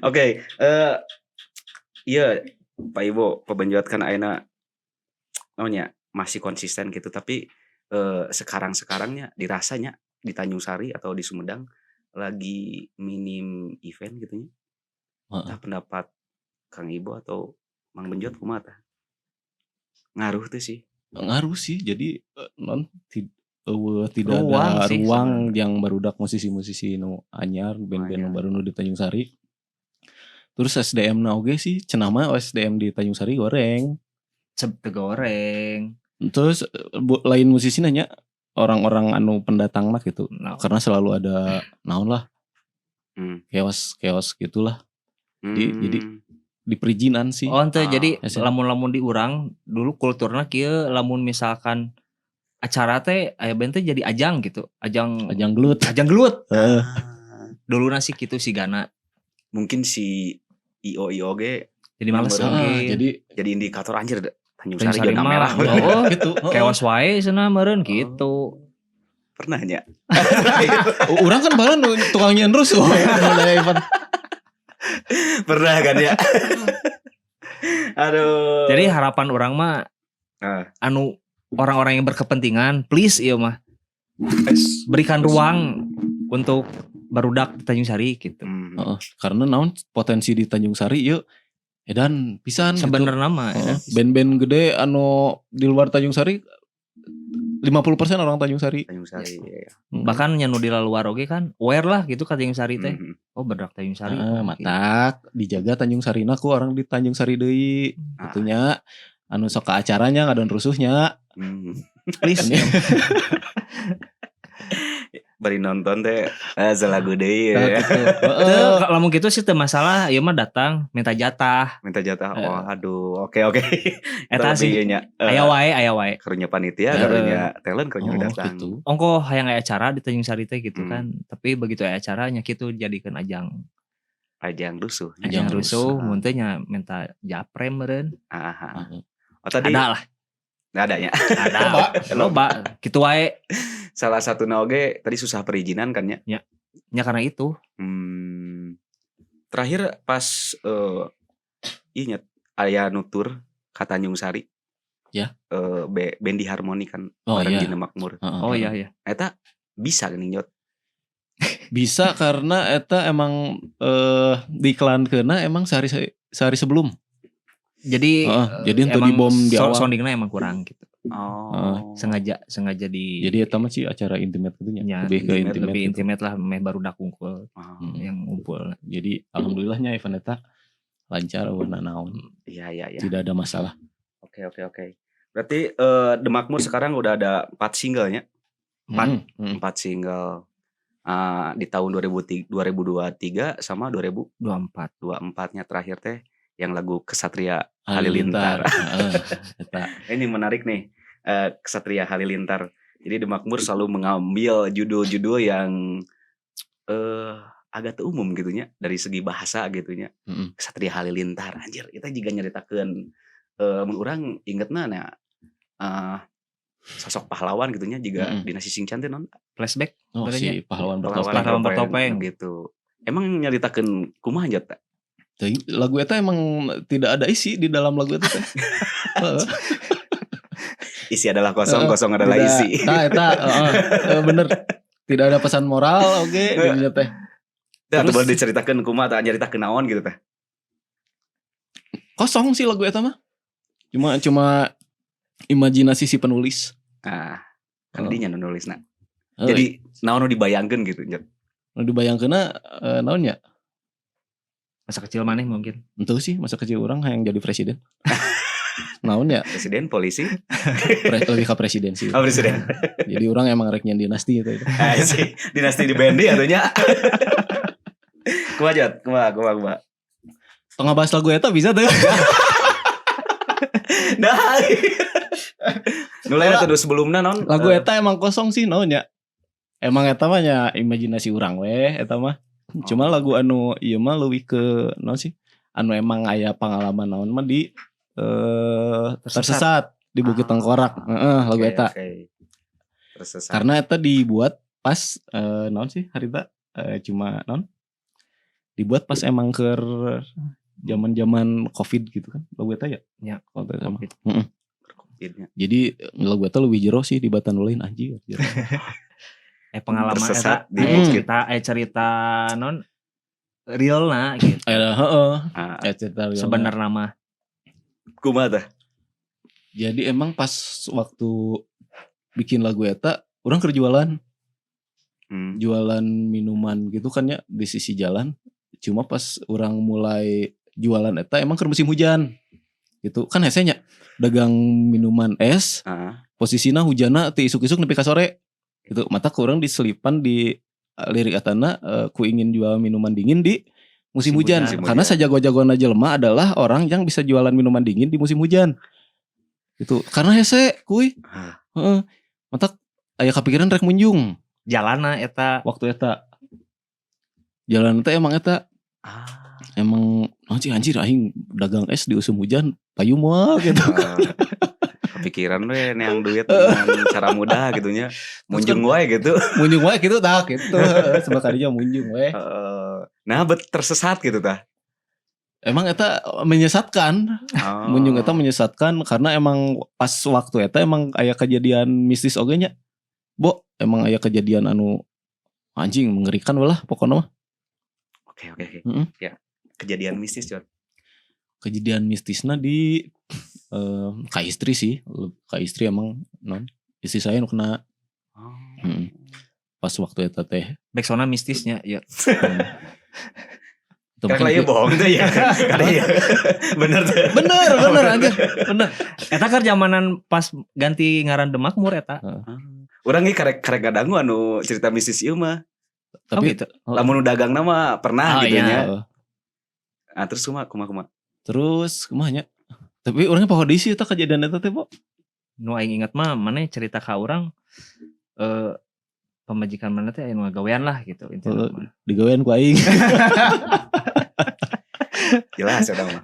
[SPEAKER 3] Oke, iya Pak Ibo, Pak Benjot kan ayeuna naon nya, masih konsisten gitu, tapi sekarang-sekarangnya dirasanya di Tanjung Sari atau di Sumedang lagi minim event gitu nya. Tah, pendapat Kang Ibo atau Mang Benjot kumaha tah? Ngaruh tuh sih.
[SPEAKER 2] Ngaruh sih. Jadi non tidak
[SPEAKER 1] Ruang
[SPEAKER 2] ada
[SPEAKER 1] sih
[SPEAKER 2] ruang
[SPEAKER 1] sebenarnya.
[SPEAKER 2] Yang barudak musisi-musisi nu anyar, band-band nu
[SPEAKER 3] Anyar.
[SPEAKER 2] Baru nu di Tanjung Sari. Terus SDM na oge sih cenah mah SDM di Tanjung Sari goreng.
[SPEAKER 1] Cep goreng.
[SPEAKER 2] Terus lain musisi nanya, orang-orang anu pendatang lah gitu.
[SPEAKER 1] Nah,
[SPEAKER 2] Karena selalu ada naon lah, chaos chaos gitulah. Jadi di perizinan sih.
[SPEAKER 1] Oh, ente jadi
[SPEAKER 2] Ya sih.
[SPEAKER 1] Lamun-lamun di urang dulu kulturna kieu, lamun misalkan acara teh aya band teh jadi ajang gitu, ajang
[SPEAKER 2] Ajang gelut.
[SPEAKER 1] Ajang gelut.
[SPEAKER 3] Ah.
[SPEAKER 1] Dulu nasi gitu sih gana.
[SPEAKER 3] Mungkin si IO IO ge
[SPEAKER 1] Jadi males
[SPEAKER 3] Yang
[SPEAKER 1] oge.
[SPEAKER 2] Jadi
[SPEAKER 3] jadi indikator, anjir, Tanjung
[SPEAKER 1] Tanjung
[SPEAKER 3] Sari
[SPEAKER 1] Sari
[SPEAKER 3] zona
[SPEAKER 1] mah,
[SPEAKER 3] merah.
[SPEAKER 1] oh,
[SPEAKER 2] gitu. Heeh.
[SPEAKER 1] Kewas wae cenah meureun gitu.
[SPEAKER 3] Pernah nya?
[SPEAKER 2] Urang kan bahkan nu tukang nyieun rusuh. Mulai event.
[SPEAKER 3] Pernah kan ya? Aduh.
[SPEAKER 1] Jadi harapan urang mah anu orang-orang yang berkepentingan, please, ieu mah berikan ruang untuk barudak di Tanjung Sari gitu.
[SPEAKER 2] Heeh, karena naon, potensi di Tanjung Sari yuk edan pisan gitu.
[SPEAKER 1] Sebenarnya mah
[SPEAKER 2] Heeh,
[SPEAKER 1] ya.
[SPEAKER 2] Band-band gede anu di luar Tanjung Sari 50% orang Tanjung Sari.
[SPEAKER 3] Tanjung Sari ya.
[SPEAKER 1] Bahkan nya nu di luar oge kan aware lah gitu ka Tanjung Sari teh. Oh, barudak Tanjung Sari.
[SPEAKER 2] Heeh, matak dijaga Tanjung Sarina ku orang di Tanjung Sari deui. Gitu nya. Anu sok ka acaranya ngadon rusuhnya.
[SPEAKER 1] Please.
[SPEAKER 3] Bari nonton teh selagu deui
[SPEAKER 2] Nah,
[SPEAKER 3] ya.
[SPEAKER 2] gitu. Heeh.
[SPEAKER 1] Teu, lamun gitu sih teu masalah, ieu mah datang minta jatah.
[SPEAKER 3] Minta jatah. Wah, aduh. Oke.
[SPEAKER 1] Eta sih.
[SPEAKER 3] Lebih nya.
[SPEAKER 1] Aya wae, aya wae.
[SPEAKER 3] Karunya panitia, karunya talent, karunya
[SPEAKER 2] Oh,
[SPEAKER 3] datang.
[SPEAKER 2] gitu.
[SPEAKER 1] Ongkoh hayang aya acara di Tanjung Sari teh gitu kan. Tapi begitu aya acaranya gitu jadikeun ajang
[SPEAKER 3] Ajang rusuh.
[SPEAKER 1] ajang
[SPEAKER 2] Ajang
[SPEAKER 1] rusuh,
[SPEAKER 3] rusuh.
[SPEAKER 1] mun teh nya minta japre meureun.
[SPEAKER 3] Ah. Oh, tadi
[SPEAKER 1] Ada lah,
[SPEAKER 3] nggak ada ya.
[SPEAKER 1] ada. Loba, gitu wae.
[SPEAKER 3] Salah satu oge tadi susah perizinan kan ya.
[SPEAKER 1] Nya karena itu.
[SPEAKER 3] Terakhir pas iya nya aya nutur ka Tanjung Sari.
[SPEAKER 2] Ya.
[SPEAKER 3] Bendi Harmoni kan
[SPEAKER 2] Oh
[SPEAKER 3] bareng
[SPEAKER 2] iya.
[SPEAKER 3] Dina Makmur.
[SPEAKER 2] Heeh.
[SPEAKER 1] Oh iya iya.
[SPEAKER 3] Eta bisa geuning, Jot?
[SPEAKER 2] Bisa karena eta emang diiklankeunna emang sehari sehari sebelum.
[SPEAKER 1] Jadi
[SPEAKER 2] Heeh, jadi untuk
[SPEAKER 1] emang
[SPEAKER 2] dibom di awal.
[SPEAKER 1] Soundingnya emang kurang gitu.
[SPEAKER 3] Oh.
[SPEAKER 1] Sengaja sengaja di
[SPEAKER 2] Jadi eta mah sih acara intimate gitu nya.
[SPEAKER 1] Ya,
[SPEAKER 2] Lebih ke
[SPEAKER 3] intimate,
[SPEAKER 2] intimate.
[SPEAKER 1] lebih
[SPEAKER 2] Gitu.
[SPEAKER 1] intimate lah, meh barudak wungkul
[SPEAKER 3] Oh.
[SPEAKER 1] yang ngumpul.
[SPEAKER 2] Jadi alhamdulillahnya event eta lancar, euweuh naon.
[SPEAKER 3] Iya.
[SPEAKER 2] Tidak ada masalah.
[SPEAKER 3] Oke. Berarti The Makmur sekarang udah ada 4 singlenya. Empat. 4 single. Di tahun 2003, 2023 sama
[SPEAKER 1] 24.
[SPEAKER 3] 2024-nya terakhir teh yang lagu Kesatria Halilintar.
[SPEAKER 2] Heeh, eta.
[SPEAKER 3] Ini menarik nih, Kesatria Halilintar. Jadi The Makmur selalu mengambil judul-judul yang agak teu umum gitu nya dari segi bahasa gitu nya. Kesatria Halilintar, anjir, kita juga nyaritakeun mun urang ingetna na sosok pahlawan gitu nya juga dinasti Sinchan teh non
[SPEAKER 1] Flashback.
[SPEAKER 2] Oh,
[SPEAKER 1] Sebenarnya.
[SPEAKER 2] si pahlawan
[SPEAKER 3] pahlawan
[SPEAKER 2] bertopeng.
[SPEAKER 1] Pahlawan bertopeng.
[SPEAKER 3] Gitu. Emang nyaritakeun kumaha, Jot?
[SPEAKER 2] Teuing, lagu eta emang tidak ada isi di dalam lagu eta teh. Heeh.
[SPEAKER 3] Isi adalah kosong, kosong adalah
[SPEAKER 2] Tidak-
[SPEAKER 3] isi.
[SPEAKER 2] Nah, eta heeh, bener. Tidak ada pesan moral oke di dinya teh.
[SPEAKER 3] Tah,
[SPEAKER 1] Terus-
[SPEAKER 3] boleh diceritakeun kumaha tah, nyaritakeun naon gitu teh?
[SPEAKER 2] Kosong sih lagu eta mah. Cuma cuma imajinasi si penulis.
[SPEAKER 3] Ah, kan dinya nu nulisna.
[SPEAKER 2] Heeh.
[SPEAKER 3] Jadi naon nu dibayangkeun gitu, Jot?
[SPEAKER 2] Nu dibayangkeunna naon nya?
[SPEAKER 1] Masa kecil maneh mungkin.
[SPEAKER 2] Entu sih, masa kecil urang hayang jadi presiden. Naon ya?
[SPEAKER 3] Presiden, polisi?
[SPEAKER 2] Lebih ke presiden sih.
[SPEAKER 3] Oh, presiden.
[SPEAKER 2] Jadi urang emang rek nyieun dinasti gitu.
[SPEAKER 3] Ah, sih, dinasti di Bendi atunya. Kumaha, Jot? Kumaha, kumaha, kumaha?
[SPEAKER 2] Tengah bahas lagu eta bisa tuh.
[SPEAKER 3] Nah. Nu lain atuh nu sebelumna naon?
[SPEAKER 2] Lagu eta emang kosong sih naon nya. Emang eta mah nya imajinasi urang weh eta mah. Cuma lagu anu ieu mah leuwih ke naon sih? Anu emang aya pengalaman naon mah di tersesat di Bukit Tengkorak. Heeh, lagu eta.
[SPEAKER 3] Tersesat.
[SPEAKER 2] Karena eta dibuat pas naon sih harita cuma naon? Dibuat pas emang keur zaman-zaman Covid gitu kan lagu eta ya.
[SPEAKER 1] Ya.
[SPEAKER 2] Kalau teu sama.
[SPEAKER 1] Covid.
[SPEAKER 2] Heeh.
[SPEAKER 3] Covidnya.
[SPEAKER 2] Jadi lagu eta leuwih jero sih dibatan nu lain, anjir. Jero.
[SPEAKER 1] Pengalaman
[SPEAKER 3] Tersesat
[SPEAKER 1] eta
[SPEAKER 3] di bukit.
[SPEAKER 1] Cerita cerita non real na gitu.
[SPEAKER 2] Heeh.
[SPEAKER 3] Ah,
[SPEAKER 2] Cerita real.
[SPEAKER 1] Sebenarnya mah.
[SPEAKER 3] Kumaha tah?
[SPEAKER 2] Jadi emang pas waktu bikin lagu eta urang keur jualan, jualan minuman gitu kan ya di sisi jalan. Cuma pas urang mulai jualan eta emang keur musim hujan. Gitu kan hese nya dagang minuman es, posisinya hujanna ti isuk-isuk nepi ka sore. Gitu mata kurang diselipan di lirik etana ku ingin jual minuman dingin di musim
[SPEAKER 1] Musim
[SPEAKER 2] hujan.
[SPEAKER 1] hujan.
[SPEAKER 3] Musim
[SPEAKER 2] Karena
[SPEAKER 3] hujan.
[SPEAKER 2] sajago-jagona jelema adalah orang yang bisa jualan minuman dingin di musim hujan. Gitu. Karena hese kuy. Heeh. Matak aya kepikiran rek munjung
[SPEAKER 1] Jalana eta.
[SPEAKER 2] Waktu eta. Jalan teh emang eta emang anjir anjir aing dagang es di usum hujan payu moal gitu.
[SPEAKER 3] Kepikiran we neang duit dengan cara mudah gitu nya. Munjung wae gitu.
[SPEAKER 2] Munjung wae gitu tah gitu. Sebab kadinya munjung we.
[SPEAKER 3] Heeh. Nah, bet tersesat gitu tah.
[SPEAKER 2] Emang eta menyesatkan.
[SPEAKER 3] Oh.
[SPEAKER 2] Munjung eta menyesatkan karena emang pas waktu eta emang aya kejadian mistis oge nya. Bo, emang aya kejadian anu anjing mengerikan lah pokoknya mah.
[SPEAKER 3] Oke.
[SPEAKER 2] Heeh.
[SPEAKER 3] Ya. Kejadian mistis, Jod.
[SPEAKER 2] Kejadian mistisna di ka istri sih, ka istri emang non. Istri saya nu kena.
[SPEAKER 3] Oh.
[SPEAKER 2] Pas waktu eta teh.
[SPEAKER 1] Backsoundna mistisnya ya.
[SPEAKER 2] Itu
[SPEAKER 3] Kan
[SPEAKER 2] mungkin
[SPEAKER 3] iya bohong tuh ya. Kan iya. Bener tuh.
[SPEAKER 2] Bener, bener anjir. Bener.
[SPEAKER 1] Eta keur zamanan pas ganti ngaran The Makmur eta.
[SPEAKER 3] Urang ge karek karek ngadangu anu cerita mistis ieu mah.
[SPEAKER 2] Tapi
[SPEAKER 1] Oh, gitu.
[SPEAKER 3] Lamun nu dagang mah pernah
[SPEAKER 1] Oh,
[SPEAKER 3] gitu
[SPEAKER 1] iya.
[SPEAKER 3] nya.
[SPEAKER 2] Heeh.
[SPEAKER 3] Nah, terus kumaha kumaha kumaha.
[SPEAKER 2] Terus kumaha nya? Tapi orangnya poho deui sih eta kejadian eta teh, Bo.
[SPEAKER 1] Nu aing inget mah maneh cerita ka urang pamajikan maneh teh aya nu ngagawean lah gitu intinya
[SPEAKER 2] Heeh.
[SPEAKER 1] mah.
[SPEAKER 2] Digawean ku aing.
[SPEAKER 3] Jelas eta mah.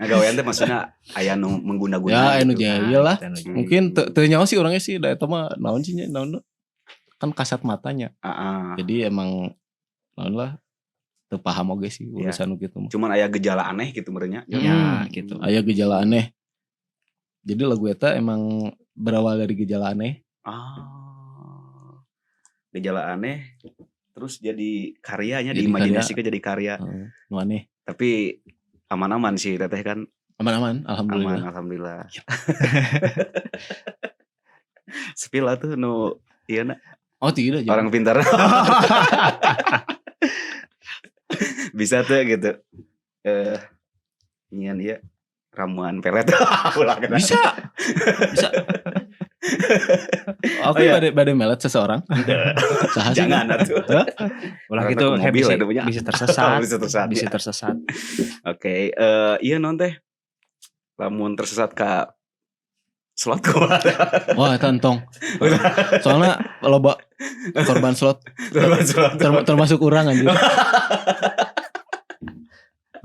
[SPEAKER 3] Ngagawean teh maksudnya aya nu mengguna-guna
[SPEAKER 2] Ya, aya nu
[SPEAKER 3] gitu.
[SPEAKER 2] jahil lah.
[SPEAKER 1] Gitu, anu jahil.
[SPEAKER 2] Mungkin teu nyaho sih orangnya sih da eta mah naon sih nya naon kan kasat matanya.
[SPEAKER 3] Heeh.
[SPEAKER 2] Jadi emang naon lah teu paham oge sih urusan nu kitu mah.
[SPEAKER 3] Cuman aya gejala aneh gitu merenya.
[SPEAKER 1] Ya gitu.
[SPEAKER 2] Aya gejala aneh. Jadi lagu eta emang berawal dari gejala aneh.
[SPEAKER 3] Ah. Gejala aneh terus jadi karyanya
[SPEAKER 2] Jadi
[SPEAKER 3] diimajinasikan jadi karya.
[SPEAKER 2] Heeh, nu aneh.
[SPEAKER 3] Tapi aman-aman sih teteh kan.
[SPEAKER 2] Aman-aman,
[SPEAKER 3] Aman
[SPEAKER 2] alhamdulillah.
[SPEAKER 3] alhamdulillah. Sepi lah tuh nu iya na,
[SPEAKER 2] Oh tidak, jangan.
[SPEAKER 3] orang pintar. Bisa tuh gitu. Nyian iya ramuan pelet. Ulah kena.
[SPEAKER 2] Bisa. Bisa. Oke,
[SPEAKER 3] Oh, iya.
[SPEAKER 2] bade bade melet seseorang. Saha sih?
[SPEAKER 3] Jangan atuh.
[SPEAKER 1] Ulah
[SPEAKER 3] Karena
[SPEAKER 1] gitu
[SPEAKER 3] ke
[SPEAKER 1] kayak
[SPEAKER 3] mobil
[SPEAKER 1] bisa,
[SPEAKER 3] ya, punya.
[SPEAKER 1] bisa tersesat,
[SPEAKER 3] Bisa tersesat.
[SPEAKER 1] bisa
[SPEAKER 3] Ya.
[SPEAKER 1] tersesat.
[SPEAKER 3] Oke, iya non teh. Lamun tersesat ka slot kumaha?
[SPEAKER 2] Wah, eta entong. Soalnya loba korban slot
[SPEAKER 3] Korban slot.
[SPEAKER 2] termasuk urang anjir.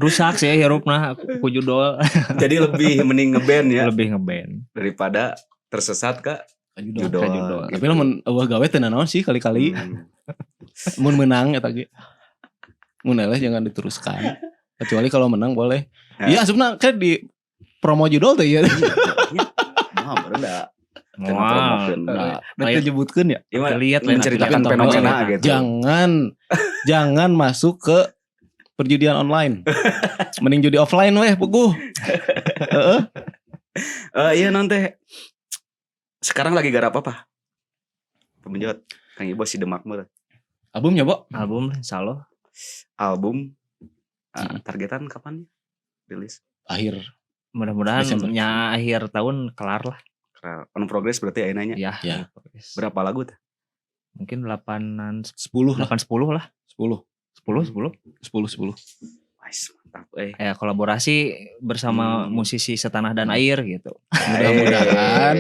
[SPEAKER 1] Rusak sih hirupna ku judol.
[SPEAKER 3] Jadi lebih mending ngeband ya
[SPEAKER 1] Lebih ngeband.
[SPEAKER 3] daripada tersesat ke
[SPEAKER 2] Judol.
[SPEAKER 3] judol.
[SPEAKER 1] Ka judol.
[SPEAKER 3] Gitu.
[SPEAKER 2] Tapi lamun euweuh gawe teu nanaon sih kali-kali mun menang eta ge. Mun eleh jangan diteruskan. Kecuali kalau menang boleh.
[SPEAKER 3] Ya.
[SPEAKER 2] Iya, asupna kan di promo judol teh ya.
[SPEAKER 3] Wah, baru enggak.
[SPEAKER 1] Wah.
[SPEAKER 2] Nah, teu nyebutkeun ya.
[SPEAKER 3] Iya, mah,
[SPEAKER 1] Lihat lah,
[SPEAKER 3] menceritakan
[SPEAKER 2] tapi
[SPEAKER 3] fenomena
[SPEAKER 1] entong.
[SPEAKER 3] gitu.
[SPEAKER 2] Jangan jangan masuk ke perjudian online. Mending judi offline weh, puguh. Heeh.
[SPEAKER 3] Iya non teh. Sekarang lagi garap apa? Pemenjot. Kang Ibo si The Makmur.
[SPEAKER 2] Albumnya, Bo?
[SPEAKER 1] Album insyaallah.
[SPEAKER 3] Album targetan kapan rilis?
[SPEAKER 2] Akhir
[SPEAKER 1] Mudah-mudahan
[SPEAKER 2] Desember.
[SPEAKER 1] nya akhir tahun kelar lah.
[SPEAKER 3] On progress berarti ayeuna nya.
[SPEAKER 1] Ya.
[SPEAKER 2] Ya.
[SPEAKER 3] Berapa lagu teh?
[SPEAKER 1] Mungkin 8
[SPEAKER 2] 10 lah,
[SPEAKER 1] 8 10 lah.
[SPEAKER 2] 10.
[SPEAKER 1] 10 10.
[SPEAKER 2] 10 10.
[SPEAKER 3] Lumayan Ais, mantap euy.
[SPEAKER 1] Aya kolaborasi bersama musisi setanah dan air gitu.
[SPEAKER 2] Mudah-mudahan.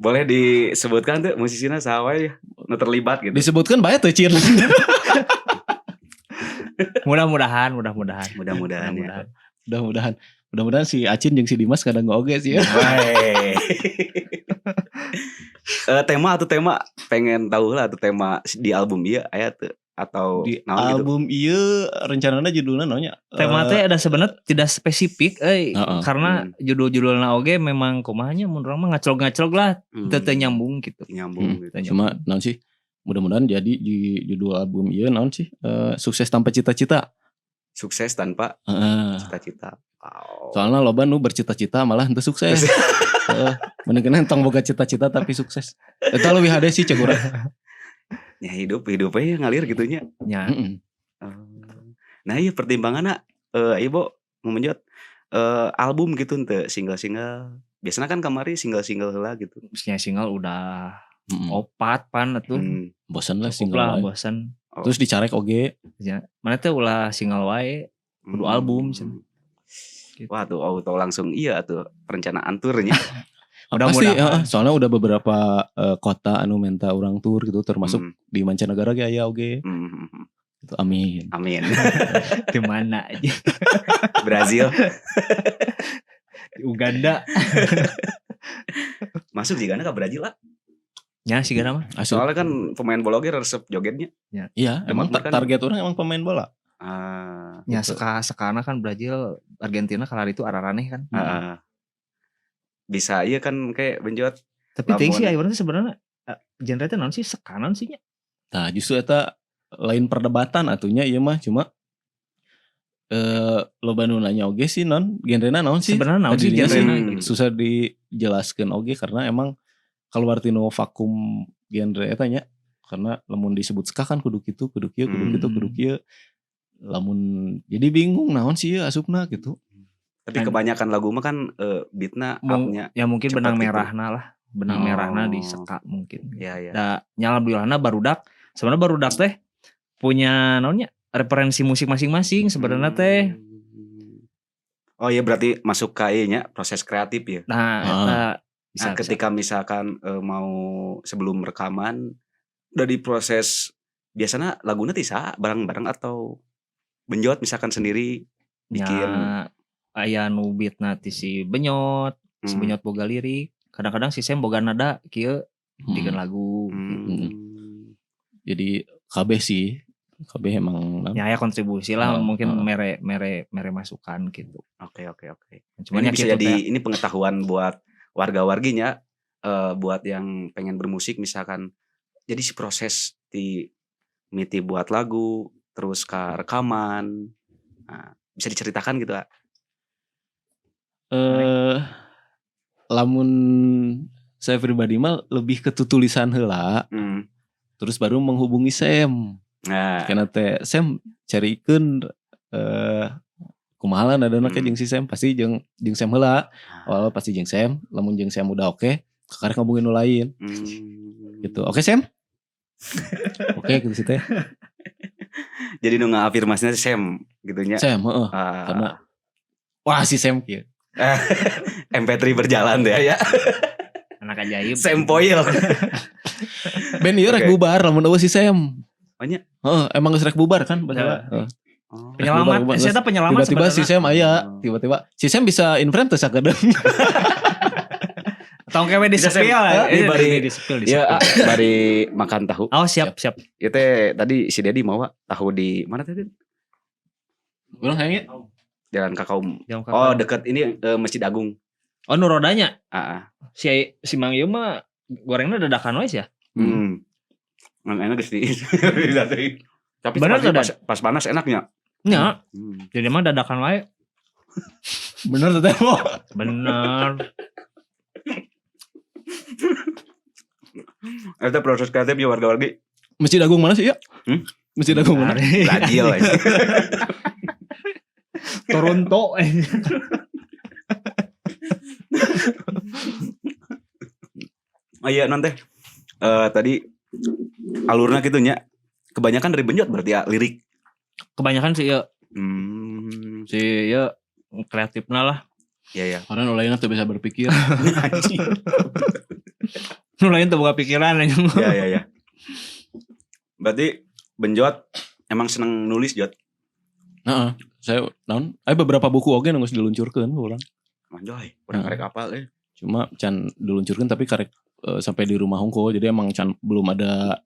[SPEAKER 3] Boleh disebutkan tuh musisinya saha wae ya nu terlibat gitu.
[SPEAKER 2] Disebutkan bae tuh, Cir.
[SPEAKER 1] Mudah-mudahan, mudah-mudahan.
[SPEAKER 3] Mudah-mudahan ya.
[SPEAKER 2] Mudah-mudahan. Mudah-mudahan si Acin jeung si Dimas kadang oge sih ya.
[SPEAKER 3] Wey. Tema atau tema pengen tahu lah atau tema di album ieu aya teu atau
[SPEAKER 2] Di
[SPEAKER 3] naon gitu.
[SPEAKER 2] album ieu rencananya judulnya naonnya?
[SPEAKER 1] Tema teh ada sebenarnya tidak spesifik euy, karena judul-judulna oge memang kumaha nya, mun urang mah ngaclog-ngaclog lah, teu teu nyambung gitu.
[SPEAKER 3] Nyambung gitu.
[SPEAKER 1] Teu
[SPEAKER 2] Cuma
[SPEAKER 1] nyambung.
[SPEAKER 2] naon sih? Mudah-mudahan jadi di judul album ieu naon sih? Sukses tanpa cita-cita.
[SPEAKER 3] Sukses tanpa cita-cita. Wow.
[SPEAKER 2] Soalnya loba nu bercita-cita malah henteu sukses. Heeh. Mending tong boga cita-cita tapi sukses. Eta leuwih hade sih cek urang.
[SPEAKER 3] Ya hidup hidup aja ngalir gitu nya.
[SPEAKER 1] Nya.
[SPEAKER 2] Heeh.
[SPEAKER 3] Nah iya pertimbanganna Ibu mau menjawab album gitu ente single-single. Biasanya kan kamari single-single heula gitu.
[SPEAKER 1] Maksudnya single udah 4 pan atuh.
[SPEAKER 2] Bosen lah
[SPEAKER 1] Cukup
[SPEAKER 2] single
[SPEAKER 1] lah,
[SPEAKER 2] wae.
[SPEAKER 1] bosen.
[SPEAKER 3] Oh.
[SPEAKER 2] Terus dicarek oge.
[SPEAKER 1] Ya, mana teh ulah single wae, kudu album cenah. Gitu.
[SPEAKER 3] Wah tuh auto langsung iya tuh perencanaan turnya.
[SPEAKER 2] Pasti,
[SPEAKER 1] Mudah-mudahan.
[SPEAKER 2] heeh, soalnya udah beberapa kota anu minta urang tur gitu, termasuk di mancanegara ge aya oge. Gitu, amin.
[SPEAKER 3] Amin.
[SPEAKER 1] Di mana aja?
[SPEAKER 3] Brazil.
[SPEAKER 1] Di Uganda.
[SPEAKER 3] Masuk juga ke Brazil lah.
[SPEAKER 1] Ya sih mah.
[SPEAKER 2] Asup.
[SPEAKER 3] Soalnya kan pemain bola oge resep jogetnya.
[SPEAKER 1] Ya.
[SPEAKER 2] Iya, emang
[SPEAKER 3] Emang kan
[SPEAKER 2] target orang emang pemain bola.
[SPEAKER 3] Ah,
[SPEAKER 1] Ya,
[SPEAKER 2] Gitu.
[SPEAKER 1] sekana kan Brazil, Argentina kalau itu araraneh kan.
[SPEAKER 3] Ah. Bisa iya kan kayak benjot.
[SPEAKER 1] Tapi teuing sih
[SPEAKER 3] Lamun.
[SPEAKER 1] ayeuna teh sebenarnya genre teh naon sih, ska naon sih nya?
[SPEAKER 2] Nah, justru eta lain perdebatan atunya ieu mah, cuma loba nu nanya oge sih non genrena naon sih?
[SPEAKER 1] Sebenarnya naon sih
[SPEAKER 2] Tadinya sih
[SPEAKER 1] genrena
[SPEAKER 3] Hmm.
[SPEAKER 1] gitu.
[SPEAKER 2] susah dijelaskeun oge karena emang keluar tinu vakum genre eta nya. Karena lamun disebut ska kan kudu kitu, kudu kieu, kudu kitu, kudu kieu. Lamun jadi bingung naon sih ieu asupna gitu.
[SPEAKER 3] Tapi kebanyakan lagu mah kan beatna upnya
[SPEAKER 1] Ya mungkin
[SPEAKER 3] cepat
[SPEAKER 1] benang
[SPEAKER 3] gitu.
[SPEAKER 1] merahna lah, benang merahna di ska mungkin.
[SPEAKER 3] Iya, iya.
[SPEAKER 1] Da nya alhamdulillahna barudak, sebenarnya barudak teh punya naonnya referensi musik masing-masing sebenarnya teh.
[SPEAKER 3] Oh iya berarti masuk ke ieu nya proses kreatif ya.
[SPEAKER 1] Nah, eta bisa,
[SPEAKER 3] Nah, ketika misalkan mau sebelum rekaman udah diproses biasanya laguna teh saha bareng-bareng atau benjot misalkan sendiri bikin.
[SPEAKER 1] Ya, aya nu beatna ti si Benyot, si Benyot boga lirik, kadang-kadang si Sam boga nada kieu bikin lagu.
[SPEAKER 2] Jadi kabeh sih, kabeh emang
[SPEAKER 1] Ya, aya kontribusi lah, mungkin mere mere mere masukan gitu.
[SPEAKER 3] Oke.
[SPEAKER 1] Cuman
[SPEAKER 3] Ini
[SPEAKER 1] ya
[SPEAKER 3] bisa
[SPEAKER 1] gitu
[SPEAKER 3] jadi
[SPEAKER 1] teh.
[SPEAKER 3] ini pengetahuan buat warga-warginya, buat yang pengen bermusik misalkan. Jadi si proses di miti buat lagu, terus ke rekaman. Nah, bisa diceritakan gitu, Kak?
[SPEAKER 2] Lamun saya pribadi mah lebih ke tutulisan heula. Terus baru menghubungi Sam.
[SPEAKER 3] Nah.
[SPEAKER 2] Karena teh Sam carikeun kumaha lah nadana ke jeung si Sam, pasti jeung Sam heula. Awal pasti jeung Sam, lamun jeung Sam udah oke, kakarek ngobongin nu lain. Gitu. Oke Sam? Oke gitu sih teh.
[SPEAKER 3] Jadi nu ngaafirmasina si Sam gitu nya.
[SPEAKER 2] Sam, heeh. Karena wah si Sam kieu.
[SPEAKER 3] MP3 berjalan deh ya.
[SPEAKER 1] Anak ajaib.
[SPEAKER 3] Sam Poil.
[SPEAKER 2] Ben ieu rek bubar lamun eueuh si Sam.
[SPEAKER 3] Oh nya.
[SPEAKER 2] Heeh, emang geus rek bubar kan baheula. Heeh.
[SPEAKER 3] Oh.
[SPEAKER 1] Penyelamat,
[SPEAKER 2] Bubar, bubar.
[SPEAKER 1] saya penyelamat
[SPEAKER 2] Tiba-tiba si
[SPEAKER 1] sebenarnya.
[SPEAKER 2] Sam aya, tiba-tiba si Sam bisa in frame teu sakedeung.
[SPEAKER 1] Tong kewe di
[SPEAKER 3] Bisa, Sam.
[SPEAKER 1] sepil lah.
[SPEAKER 3] Ini bari-
[SPEAKER 1] di sepil, di
[SPEAKER 3] Ya,
[SPEAKER 1] sepil.
[SPEAKER 3] bari makan tahu.
[SPEAKER 1] Oh, siap, siap.
[SPEAKER 3] Ieu teh tadi si Dedi mawa tahu di mana tadi?
[SPEAKER 2] Urang hayang
[SPEAKER 3] Jalan Kakao.
[SPEAKER 1] Jalan Kakao.
[SPEAKER 3] Oh, dekat ini Masjid Agung.
[SPEAKER 1] Oh, nu rodanya.
[SPEAKER 3] Heeh.
[SPEAKER 1] Si si Mang ieu mah gorengnya dadakan wae ya.
[SPEAKER 3] Yang enak geus di. Tapi
[SPEAKER 1] Bener tuh, Dan?
[SPEAKER 3] pas panas enaknya.
[SPEAKER 1] Nya. Jadi emang dadakan wae.
[SPEAKER 2] Bener tuh teh.
[SPEAKER 1] Bener.
[SPEAKER 3] Eta proses kreatif ya warga-wargi.
[SPEAKER 2] Masjid Agung mana sih ya? Masjid Agung mana?
[SPEAKER 3] Brazil.
[SPEAKER 1] Toronto.
[SPEAKER 3] Oh iya non teh. Tadi alurna gitu nya. Kebanyakan dari Benjot berarti ya lirik.
[SPEAKER 1] Kebanyakan sih ya. Si ya kreatifna lah.
[SPEAKER 3] Iya ya.
[SPEAKER 2] Karena nu lainna teu bisa berpikir.
[SPEAKER 1] Nu lain tuh buka pikiran aja.
[SPEAKER 3] Iya iya iya. Berarti Benjot emang seneng nulis, Jot?
[SPEAKER 2] Heeh. Saya naon? Aya beberapa buku oge nu geus diluncurkeun ku urang.
[SPEAKER 3] Anjoy, urang karek apal eh.
[SPEAKER 2] Cuma can diluncurkan tapi karek sampai di rumah hungkul. Jadi emang can belum ada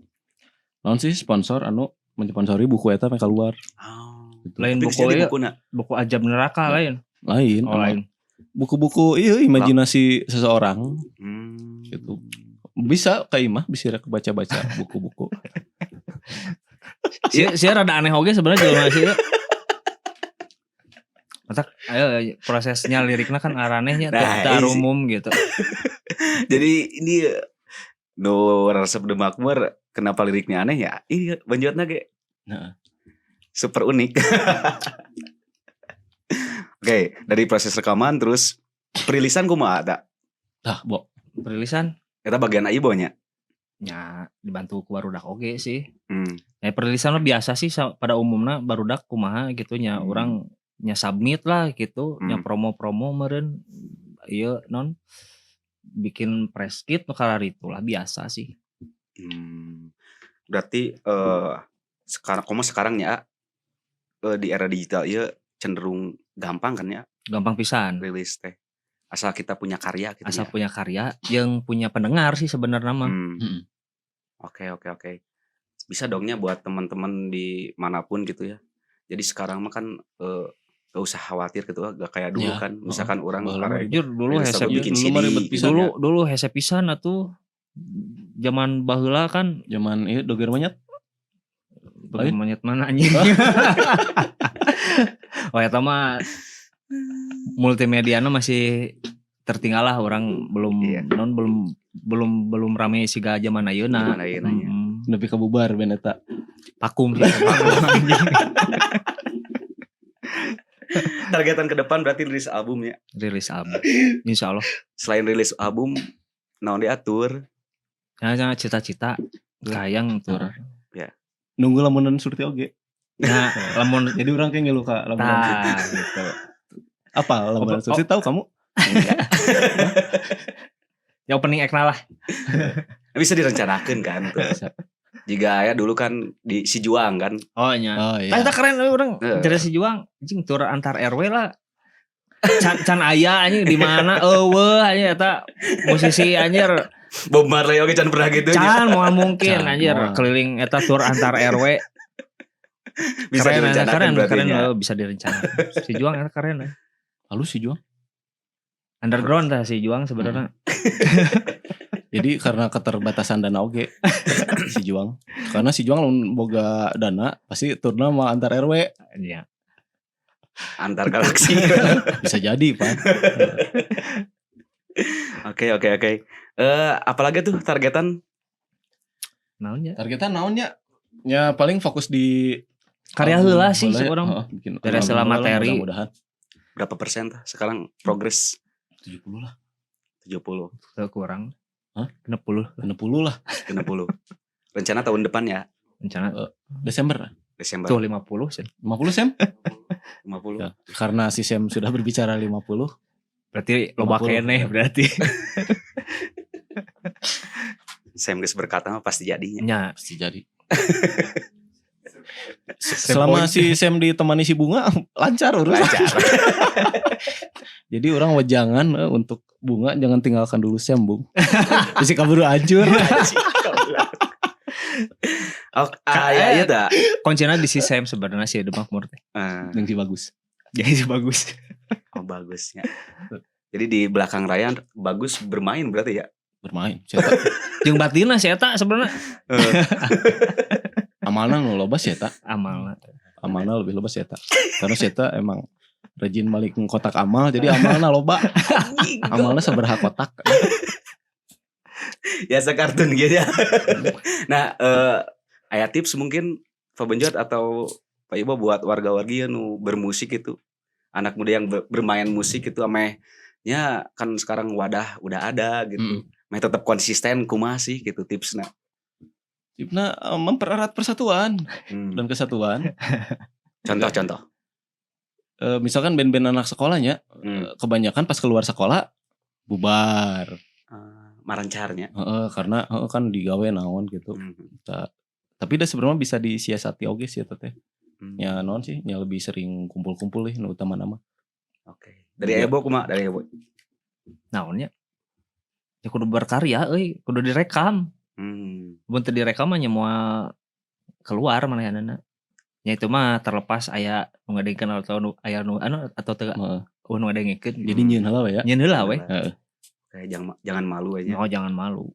[SPEAKER 2] naon sih sponsor anu mensponsori buku eta sampai keluar.
[SPEAKER 3] Oh.
[SPEAKER 2] Gitu.
[SPEAKER 1] Lain
[SPEAKER 3] Tapi
[SPEAKER 1] buku
[SPEAKER 3] geus jadi
[SPEAKER 1] ieu,
[SPEAKER 3] bukuna.
[SPEAKER 1] Buku ajab neraka lain.
[SPEAKER 2] Lain.
[SPEAKER 1] Oh, lain.
[SPEAKER 2] Buku-buku iya imajinasi seseorang gitu. Bisa ka imah bisa rek baca-baca buku-buku.
[SPEAKER 1] Si si rada aneh oge sebenarnya jelema sih. Matak ayo prosesnya liriknya kan aranehnya
[SPEAKER 3] Nah,
[SPEAKER 1] teu
[SPEAKER 3] iya sih.
[SPEAKER 1] umum gitu.
[SPEAKER 3] Jadi ini nu resep The Makmur kenapa liriknya aneh ya? Iya, Benjotna ge.
[SPEAKER 2] Nah.
[SPEAKER 3] Super unik. Oke, dari proses rekaman terus perilisan kumaha eta?
[SPEAKER 2] Tah, Bo.
[SPEAKER 1] Perilisan
[SPEAKER 3] Eta bagian Aibo nya.
[SPEAKER 1] Nya dibantu ku barudak oge sih. Nah, perilisan mah biasa sih pada umumnya barudak kumaha gitu nya, urang nya submit lah gitu, nya promo-promo meureun ieu non bikin press kit nu kararitu lah biasa sih.
[SPEAKER 3] Berarti sekarang komo sekarang ya di era digital ieu cenderung gampang kan ya
[SPEAKER 1] Gampang pisan.
[SPEAKER 3] Rilis teh. Asal kita punya karya gitu
[SPEAKER 1] Asal
[SPEAKER 3] ya.
[SPEAKER 1] Punya karya yang punya pendengar sih sebenarnya mah.
[SPEAKER 3] Oke. Bisa dongnya buat teman-teman di manapun gitu ya. Jadi sekarang mah kan gak usah khawatir gitu, gak kayak dulu
[SPEAKER 2] Ya,
[SPEAKER 3] kan. Misalkan orang
[SPEAKER 2] Baheula mah
[SPEAKER 3] karek
[SPEAKER 1] Jujur dulu
[SPEAKER 3] rilis
[SPEAKER 1] hese
[SPEAKER 3] lagu bikin
[SPEAKER 2] Dulu
[SPEAKER 3] CD
[SPEAKER 2] mah ribet
[SPEAKER 3] gitu
[SPEAKER 2] pisan.
[SPEAKER 3] ya.
[SPEAKER 1] Dulu dulu hese pisan atuh. Zaman baheula kan
[SPEAKER 2] Zaman ieu doger monyet.
[SPEAKER 1] Doger monyet mana anjing? Oh eta mah multimediana masih tertinggal lah, orang belum non belum belum belum rame siga zaman ayeuna.
[SPEAKER 3] Zaman ayeuna nya.
[SPEAKER 2] Nepi ka bubar band eta.
[SPEAKER 1] Vakum sih, vakum anjing.
[SPEAKER 3] Targetan ke depan berarti rilis album ya.
[SPEAKER 1] Rilis album. Insya Allah.
[SPEAKER 3] Selain rilis album, naon diatur?
[SPEAKER 1] Nah, jangan cita-cita kayang tur.
[SPEAKER 2] Nunggu lamunan surti oge.
[SPEAKER 1] Nah, lamun
[SPEAKER 2] Jadi orang kayak ngeluh ka lamunan surti.
[SPEAKER 1] Tah gitu.
[SPEAKER 2] Apa lamunan surti tahu kamu?
[SPEAKER 1] Ya opening act lah.
[SPEAKER 3] Bisa direncanakan kan tuh.
[SPEAKER 2] Bisa.
[SPEAKER 3] Jika ya dulu kan di si Juang kan.
[SPEAKER 1] Oh nya.
[SPEAKER 2] Oh iya.
[SPEAKER 1] Nah, itu keren euy urang. Jadi si Juang anjing tur antar RW lah. Can can aya anjing di mana euweuh anjing eta musisi anjir.
[SPEAKER 3] Bob Marley oke can pernah gitu.
[SPEAKER 1] Can moal mungkin
[SPEAKER 2] Can,
[SPEAKER 1] anjir
[SPEAKER 2] moal.
[SPEAKER 1] Keliling eta tur antar RW.
[SPEAKER 3] Bisa
[SPEAKER 1] Keren
[SPEAKER 3] direncanakan
[SPEAKER 1] keren
[SPEAKER 3] berarti
[SPEAKER 1] keren
[SPEAKER 3] nya.
[SPEAKER 1] euy, bisa direncanakan. Si Juang eta keren ya.
[SPEAKER 2] Halus si Juang.
[SPEAKER 1] Underground tah si Juang sebenarnya.
[SPEAKER 2] Jadi karena keterbatasan dana oge si Juang. Karena si Juang lamun boga dana pasti turna mah antar RW.
[SPEAKER 1] Iya.
[SPEAKER 3] Antar galaksi.
[SPEAKER 2] Bisa jadi, Pak.
[SPEAKER 3] Oke. Eh, apalagi tuh targetan?
[SPEAKER 1] Naon nya?
[SPEAKER 2] Targetan naon nya? Ya paling fokus di
[SPEAKER 1] Karya
[SPEAKER 2] album
[SPEAKER 1] heula sih
[SPEAKER 2] heula ya.
[SPEAKER 1] seorang.
[SPEAKER 2] Heeh, bikin
[SPEAKER 1] Beres
[SPEAKER 2] album
[SPEAKER 1] heula
[SPEAKER 2] heula lah,
[SPEAKER 1] materi.
[SPEAKER 2] mudah-mudahan.
[SPEAKER 3] Berapa persen tuh sekarang progres?
[SPEAKER 2] 70 lah.
[SPEAKER 3] 70,
[SPEAKER 1] Teu kurang.
[SPEAKER 2] Hah?
[SPEAKER 1] 60
[SPEAKER 2] 60 lah.
[SPEAKER 3] 60. Rencana tahun depan ya,
[SPEAKER 1] Rencana
[SPEAKER 2] Desember.
[SPEAKER 3] Desember.
[SPEAKER 1] tuh 50 sih.
[SPEAKER 2] 50 Sem?
[SPEAKER 3] 50.
[SPEAKER 2] Ya, karena si Sem sudah berbicara 50.
[SPEAKER 1] Berarti loba
[SPEAKER 2] 50.
[SPEAKER 1] keneh berarti.
[SPEAKER 3] Sam geus berkata mah pasti jadinya.
[SPEAKER 1] Nya.
[SPEAKER 2] Pasti jadi. Selama si Sam ditemani si Bunga lancar urusan.
[SPEAKER 3] Lancar.
[SPEAKER 2] Jadi orang wejangan untuk Bunga jangan tinggalkan dulu Sam, Bung. Bisa kabur hancur.
[SPEAKER 3] Oh, ah, iya, iya tak.
[SPEAKER 1] Kuncinya di si Sam sebenarnya sih The Makmur teh.
[SPEAKER 3] Eh,
[SPEAKER 2] Yang si bagus.
[SPEAKER 1] Jadi si bagus.
[SPEAKER 3] Oh, bagusnya. Jadi di belakang Ryan bagus bermain berarti ya.
[SPEAKER 2] Bermain. Saya
[SPEAKER 1] Jeung batinna si eta sebenarnya
[SPEAKER 2] amalna nu loba sih eta.
[SPEAKER 1] Amalna.
[SPEAKER 2] Amalna lebih loba sih eta. Karena si eta emang rajin balik kotak amal jadi amalna loba. Amalna sabaraha kotak.
[SPEAKER 3] Ya sekartun gitu ya. Nah, aya tips mungkin Pak Benjot atau Pak Ibo buat warga-wargi nu bermusik itu. Anak muda yang bermain musik itu ameh nya kan sekarang wadah udah ada gitu. Meh tetap konsisten kumaha sih gitu tipsna.
[SPEAKER 2] Tipsna mempererat persatuan dan kesatuan.
[SPEAKER 3] Contoh-contoh.
[SPEAKER 2] Misalkan band-band anak sekolahnya kebanyakan pas keluar sekolah bubar.
[SPEAKER 3] Marencarnya.
[SPEAKER 2] Heeh, karena heeh, kan digawe naon gitu. Tapi dah sebenarnya bisa disiasati oge sih eta teh. Ya naon sih, nya lebih sering kumpul-kumpul nih nu utama nama.
[SPEAKER 3] Oke. Dari
[SPEAKER 2] Iya.
[SPEAKER 3] Ebo kumaha? Dari Ebo.
[SPEAKER 1] Naonnya? Ya kudu berkarya euy, kudu direkam. Mun teu direkam mah nya moal keluar manehanana. Nya itu mah terlepas aya nu ngadengekeun atau nu aya nu anu atau teu euweuh nu ngadengekeun.
[SPEAKER 2] Jadi nyieun heula we ya.
[SPEAKER 1] Nyieun heula we.
[SPEAKER 2] Heeh.
[SPEAKER 3] Oke, jangan jangan malu aja.
[SPEAKER 1] Oh, jangan malu.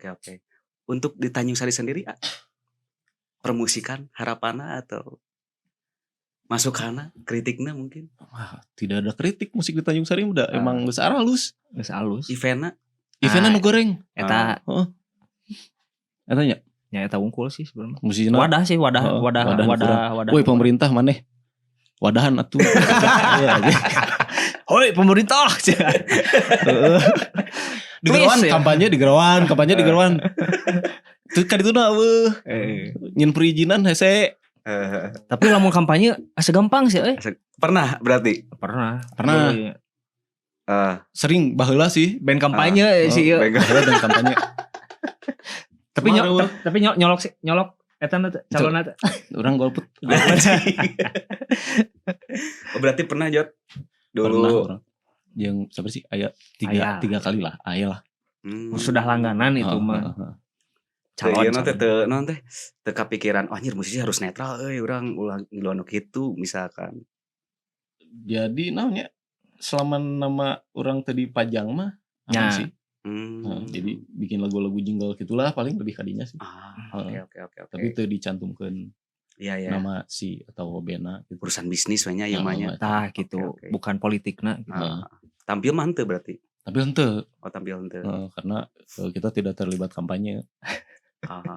[SPEAKER 3] Oke. Untuk di Tanjung Sari sendiri, permusikan harapanna atau masukanna, kritikna mungkin?
[SPEAKER 2] Wah, tidak ada kritik musik di Tanjung Sari udah emang geus aralus.
[SPEAKER 1] Geus alus.
[SPEAKER 3] Eventna?
[SPEAKER 2] Eventna nu goreng.
[SPEAKER 1] Eta.
[SPEAKER 2] Heeh. Eta nya.
[SPEAKER 1] Nya eta wungkul sih sebenarnya.
[SPEAKER 2] Musisna.
[SPEAKER 1] Wadah sih, wadah,
[SPEAKER 2] Heeh,
[SPEAKER 1] wadah,
[SPEAKER 2] wadah
[SPEAKER 1] wadah,
[SPEAKER 2] kurang.
[SPEAKER 1] Wadah.
[SPEAKER 2] Woi pemerintah maneh. Wadahan atuh. Iya aja.
[SPEAKER 1] Hoi pemerintah.
[SPEAKER 2] Heeh. Di Gerawan
[SPEAKER 1] Please, ya.
[SPEAKER 2] Kampanye di Gerawan, kampanye di Gerawan. Tuh kan itu na euweuh. Nyieun perizinan hese.
[SPEAKER 1] Tapi lamun kampanye asa gampang sih euy.
[SPEAKER 3] Pernah berarti?
[SPEAKER 1] Pernah.
[SPEAKER 2] Pernah.
[SPEAKER 1] Iya.
[SPEAKER 2] Sering baheula sih.
[SPEAKER 1] Band kampanye sih ieu.
[SPEAKER 3] Band
[SPEAKER 2] Baheula dan kampanye.
[SPEAKER 1] Tapi
[SPEAKER 2] Kemarin.
[SPEAKER 1] Tapi nyolok sih, nyolok eta na teh, calon teh.
[SPEAKER 2] Orang golput.
[SPEAKER 3] Oh, berarti pernah, Jot? Dulu.
[SPEAKER 2] Pernah orang. Yang siapa sih? Aya tiga,
[SPEAKER 1] Aya.
[SPEAKER 2] tiga kali lah. Aya lah.
[SPEAKER 1] Sudah langganan itu
[SPEAKER 2] Heeh,
[SPEAKER 1] mah.
[SPEAKER 2] heeh.
[SPEAKER 3] Teu
[SPEAKER 1] Calon.
[SPEAKER 3] ieu teh teu naon teh teu kapikiran, oh anjir, musisi harus netral euy, urang ulah ngiluan nu kitu misalkan.
[SPEAKER 2] Jadi naonnya selama nama orang tadi pajang mah aman sih. Heeh, jadi bikin lagu-lagu jingle gitulah paling lebih kadinya sih.
[SPEAKER 3] Ah, oke.
[SPEAKER 2] Tapi itu dicantumkan
[SPEAKER 3] Iya.
[SPEAKER 2] nama si atau band-na gitu.
[SPEAKER 3] Urusan bisnis we nya ieu mah nya.
[SPEAKER 1] Tah gitu,
[SPEAKER 3] Oke.
[SPEAKER 1] bukan politikna gitu.
[SPEAKER 3] Ah, tampil mah henteu berarti.
[SPEAKER 2] Tapi henteu.
[SPEAKER 3] Oh, tampil henteu.
[SPEAKER 2] Heeh, karena kita tidak terlibat kampanye,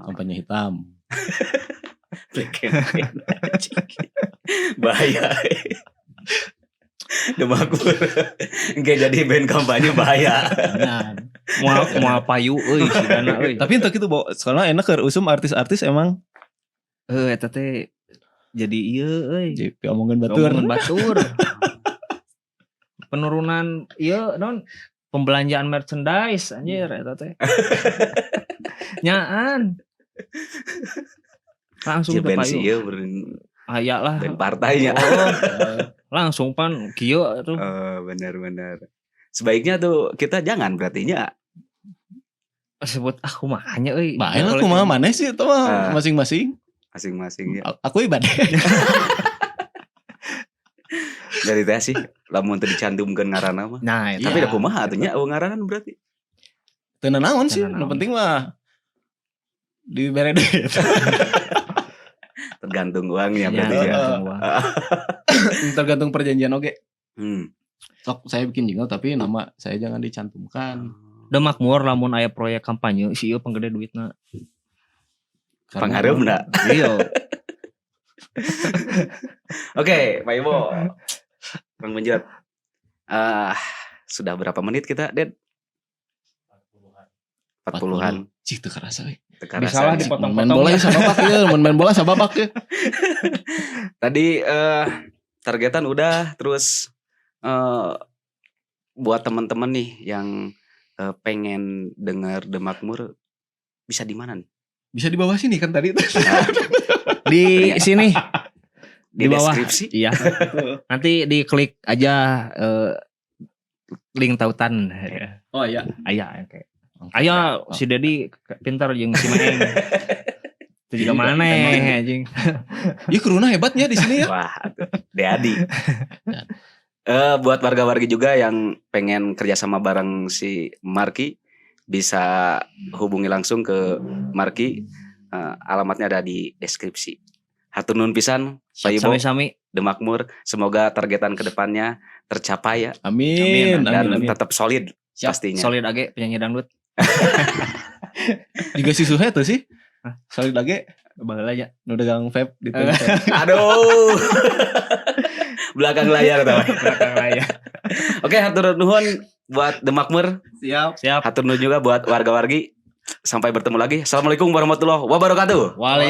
[SPEAKER 2] kampanye hitam.
[SPEAKER 3] Black campaign. Bahaya. Demakmur. Enggak jadi band kampanye bahaya.
[SPEAKER 2] Nah,
[SPEAKER 1] Moal moal payu euy sigana euy.
[SPEAKER 2] tapi untuk itu bawa soalnya enak keur usum artis-artis emang
[SPEAKER 1] Heuh eta teh jadi ieu euy.
[SPEAKER 2] jadi omongan batur.
[SPEAKER 1] Omongan batur. Penurunan ieu non pembelanjaan merchandise anjir eta teh. Nyaan. Langsung
[SPEAKER 3] Ci
[SPEAKER 1] teu
[SPEAKER 3] band sih
[SPEAKER 1] payu.
[SPEAKER 3] ieu beren
[SPEAKER 1] Aya lah.
[SPEAKER 3] band partainya.
[SPEAKER 1] Oh, langsung pan kieu tuh.
[SPEAKER 3] Eh, benar-benar. Sebaiknya tuh kita jangan berarti nya.
[SPEAKER 1] Sebut ah kumaha nya euy.
[SPEAKER 2] Bae lah kumaha maneh sih itu mah masing-masing.
[SPEAKER 3] Masing-masing ya.
[SPEAKER 2] Aku ibadah.
[SPEAKER 3] Dari teh sih lamun teu dicantumkeun ngaranna mah.
[SPEAKER 1] Nah, eta.
[SPEAKER 3] Tapi da kumaha atuh nya euweuh ngaranan berarti.
[SPEAKER 2] Teu naon sih,
[SPEAKER 1] Teu
[SPEAKER 2] nu
[SPEAKER 1] nanaon.
[SPEAKER 2] penting mah dibere duit.
[SPEAKER 3] Tergantung uangnya
[SPEAKER 1] Ya,
[SPEAKER 3] berarti ya.
[SPEAKER 1] tergantung uang.
[SPEAKER 2] Tergantung perjanjian oke. Sok saya bikin jingle tapi nama saya jangan dicantumkan.
[SPEAKER 1] Udah makmur lamun aya proyek kampanye si ieu panggede duitna.
[SPEAKER 2] Karena-
[SPEAKER 3] Panghareupna.
[SPEAKER 1] Iya.
[SPEAKER 3] Oke, Pak Ibo. Kang Benjot. Ah, sudah berapa menit kita, Ded? 40-an.
[SPEAKER 2] Cik teu kerasa we.
[SPEAKER 3] Teu karasa
[SPEAKER 1] Bisa lah
[SPEAKER 3] ya.
[SPEAKER 1] dipotong-potong.
[SPEAKER 2] Main bola ya sababak ya, mun main bola sababak ya.
[SPEAKER 3] Tadi targetan udah, terus buat teman-teman nih yang pengen dengar The Makmur bisa di mana nih?
[SPEAKER 2] Bisa di bawah sini kan tadi.
[SPEAKER 1] Di sini
[SPEAKER 3] Di,
[SPEAKER 1] Di bawah.
[SPEAKER 3] deskripsi.
[SPEAKER 1] Iya. Nanti diklik aja link tautan.
[SPEAKER 2] Oh iya.
[SPEAKER 1] Aya oke. Aya si Dedi pintar jeung si Maeng. Itu juga
[SPEAKER 2] Iya,
[SPEAKER 1] mana
[SPEAKER 2] emang.
[SPEAKER 1] anjing.
[SPEAKER 2] Ya kruna hebatnya di sini ya.
[SPEAKER 3] Wah, aduh, Deadi. Buat warga-wargi juga yang pengen kerjasama bareng si Marki bisa hubungi langsung ke Marki. Alamatnya ada di deskripsi. Hatur nuhun pisan, Pak Ibo,
[SPEAKER 1] Sami-sami.
[SPEAKER 3] The Makmur. Semoga targetan kedepannya tercapai ya
[SPEAKER 2] Amin.
[SPEAKER 1] Amin,
[SPEAKER 3] dan
[SPEAKER 2] Amin. Amin.
[SPEAKER 3] tetap solid
[SPEAKER 2] Siap.
[SPEAKER 3] pastinya.
[SPEAKER 1] Solid age penyanyi dangdut.
[SPEAKER 2] Juga si Suhe tuh sih.
[SPEAKER 1] Hah?
[SPEAKER 2] Solid lagi
[SPEAKER 1] Baheula nya.
[SPEAKER 2] nu dagang vape di Twitter.
[SPEAKER 3] Aduh. Belakang layar tau.
[SPEAKER 1] Belakang layar.
[SPEAKER 3] Oke, hatur nuhun buat The Makmur,
[SPEAKER 2] Siap.
[SPEAKER 1] Siap.
[SPEAKER 3] hatur nuhun juga buat warga-wargi. Sampai bertemu lagi. Assalamualaikum warahmatullahi wabarakatuh.
[SPEAKER 1] Waalaikumsalam.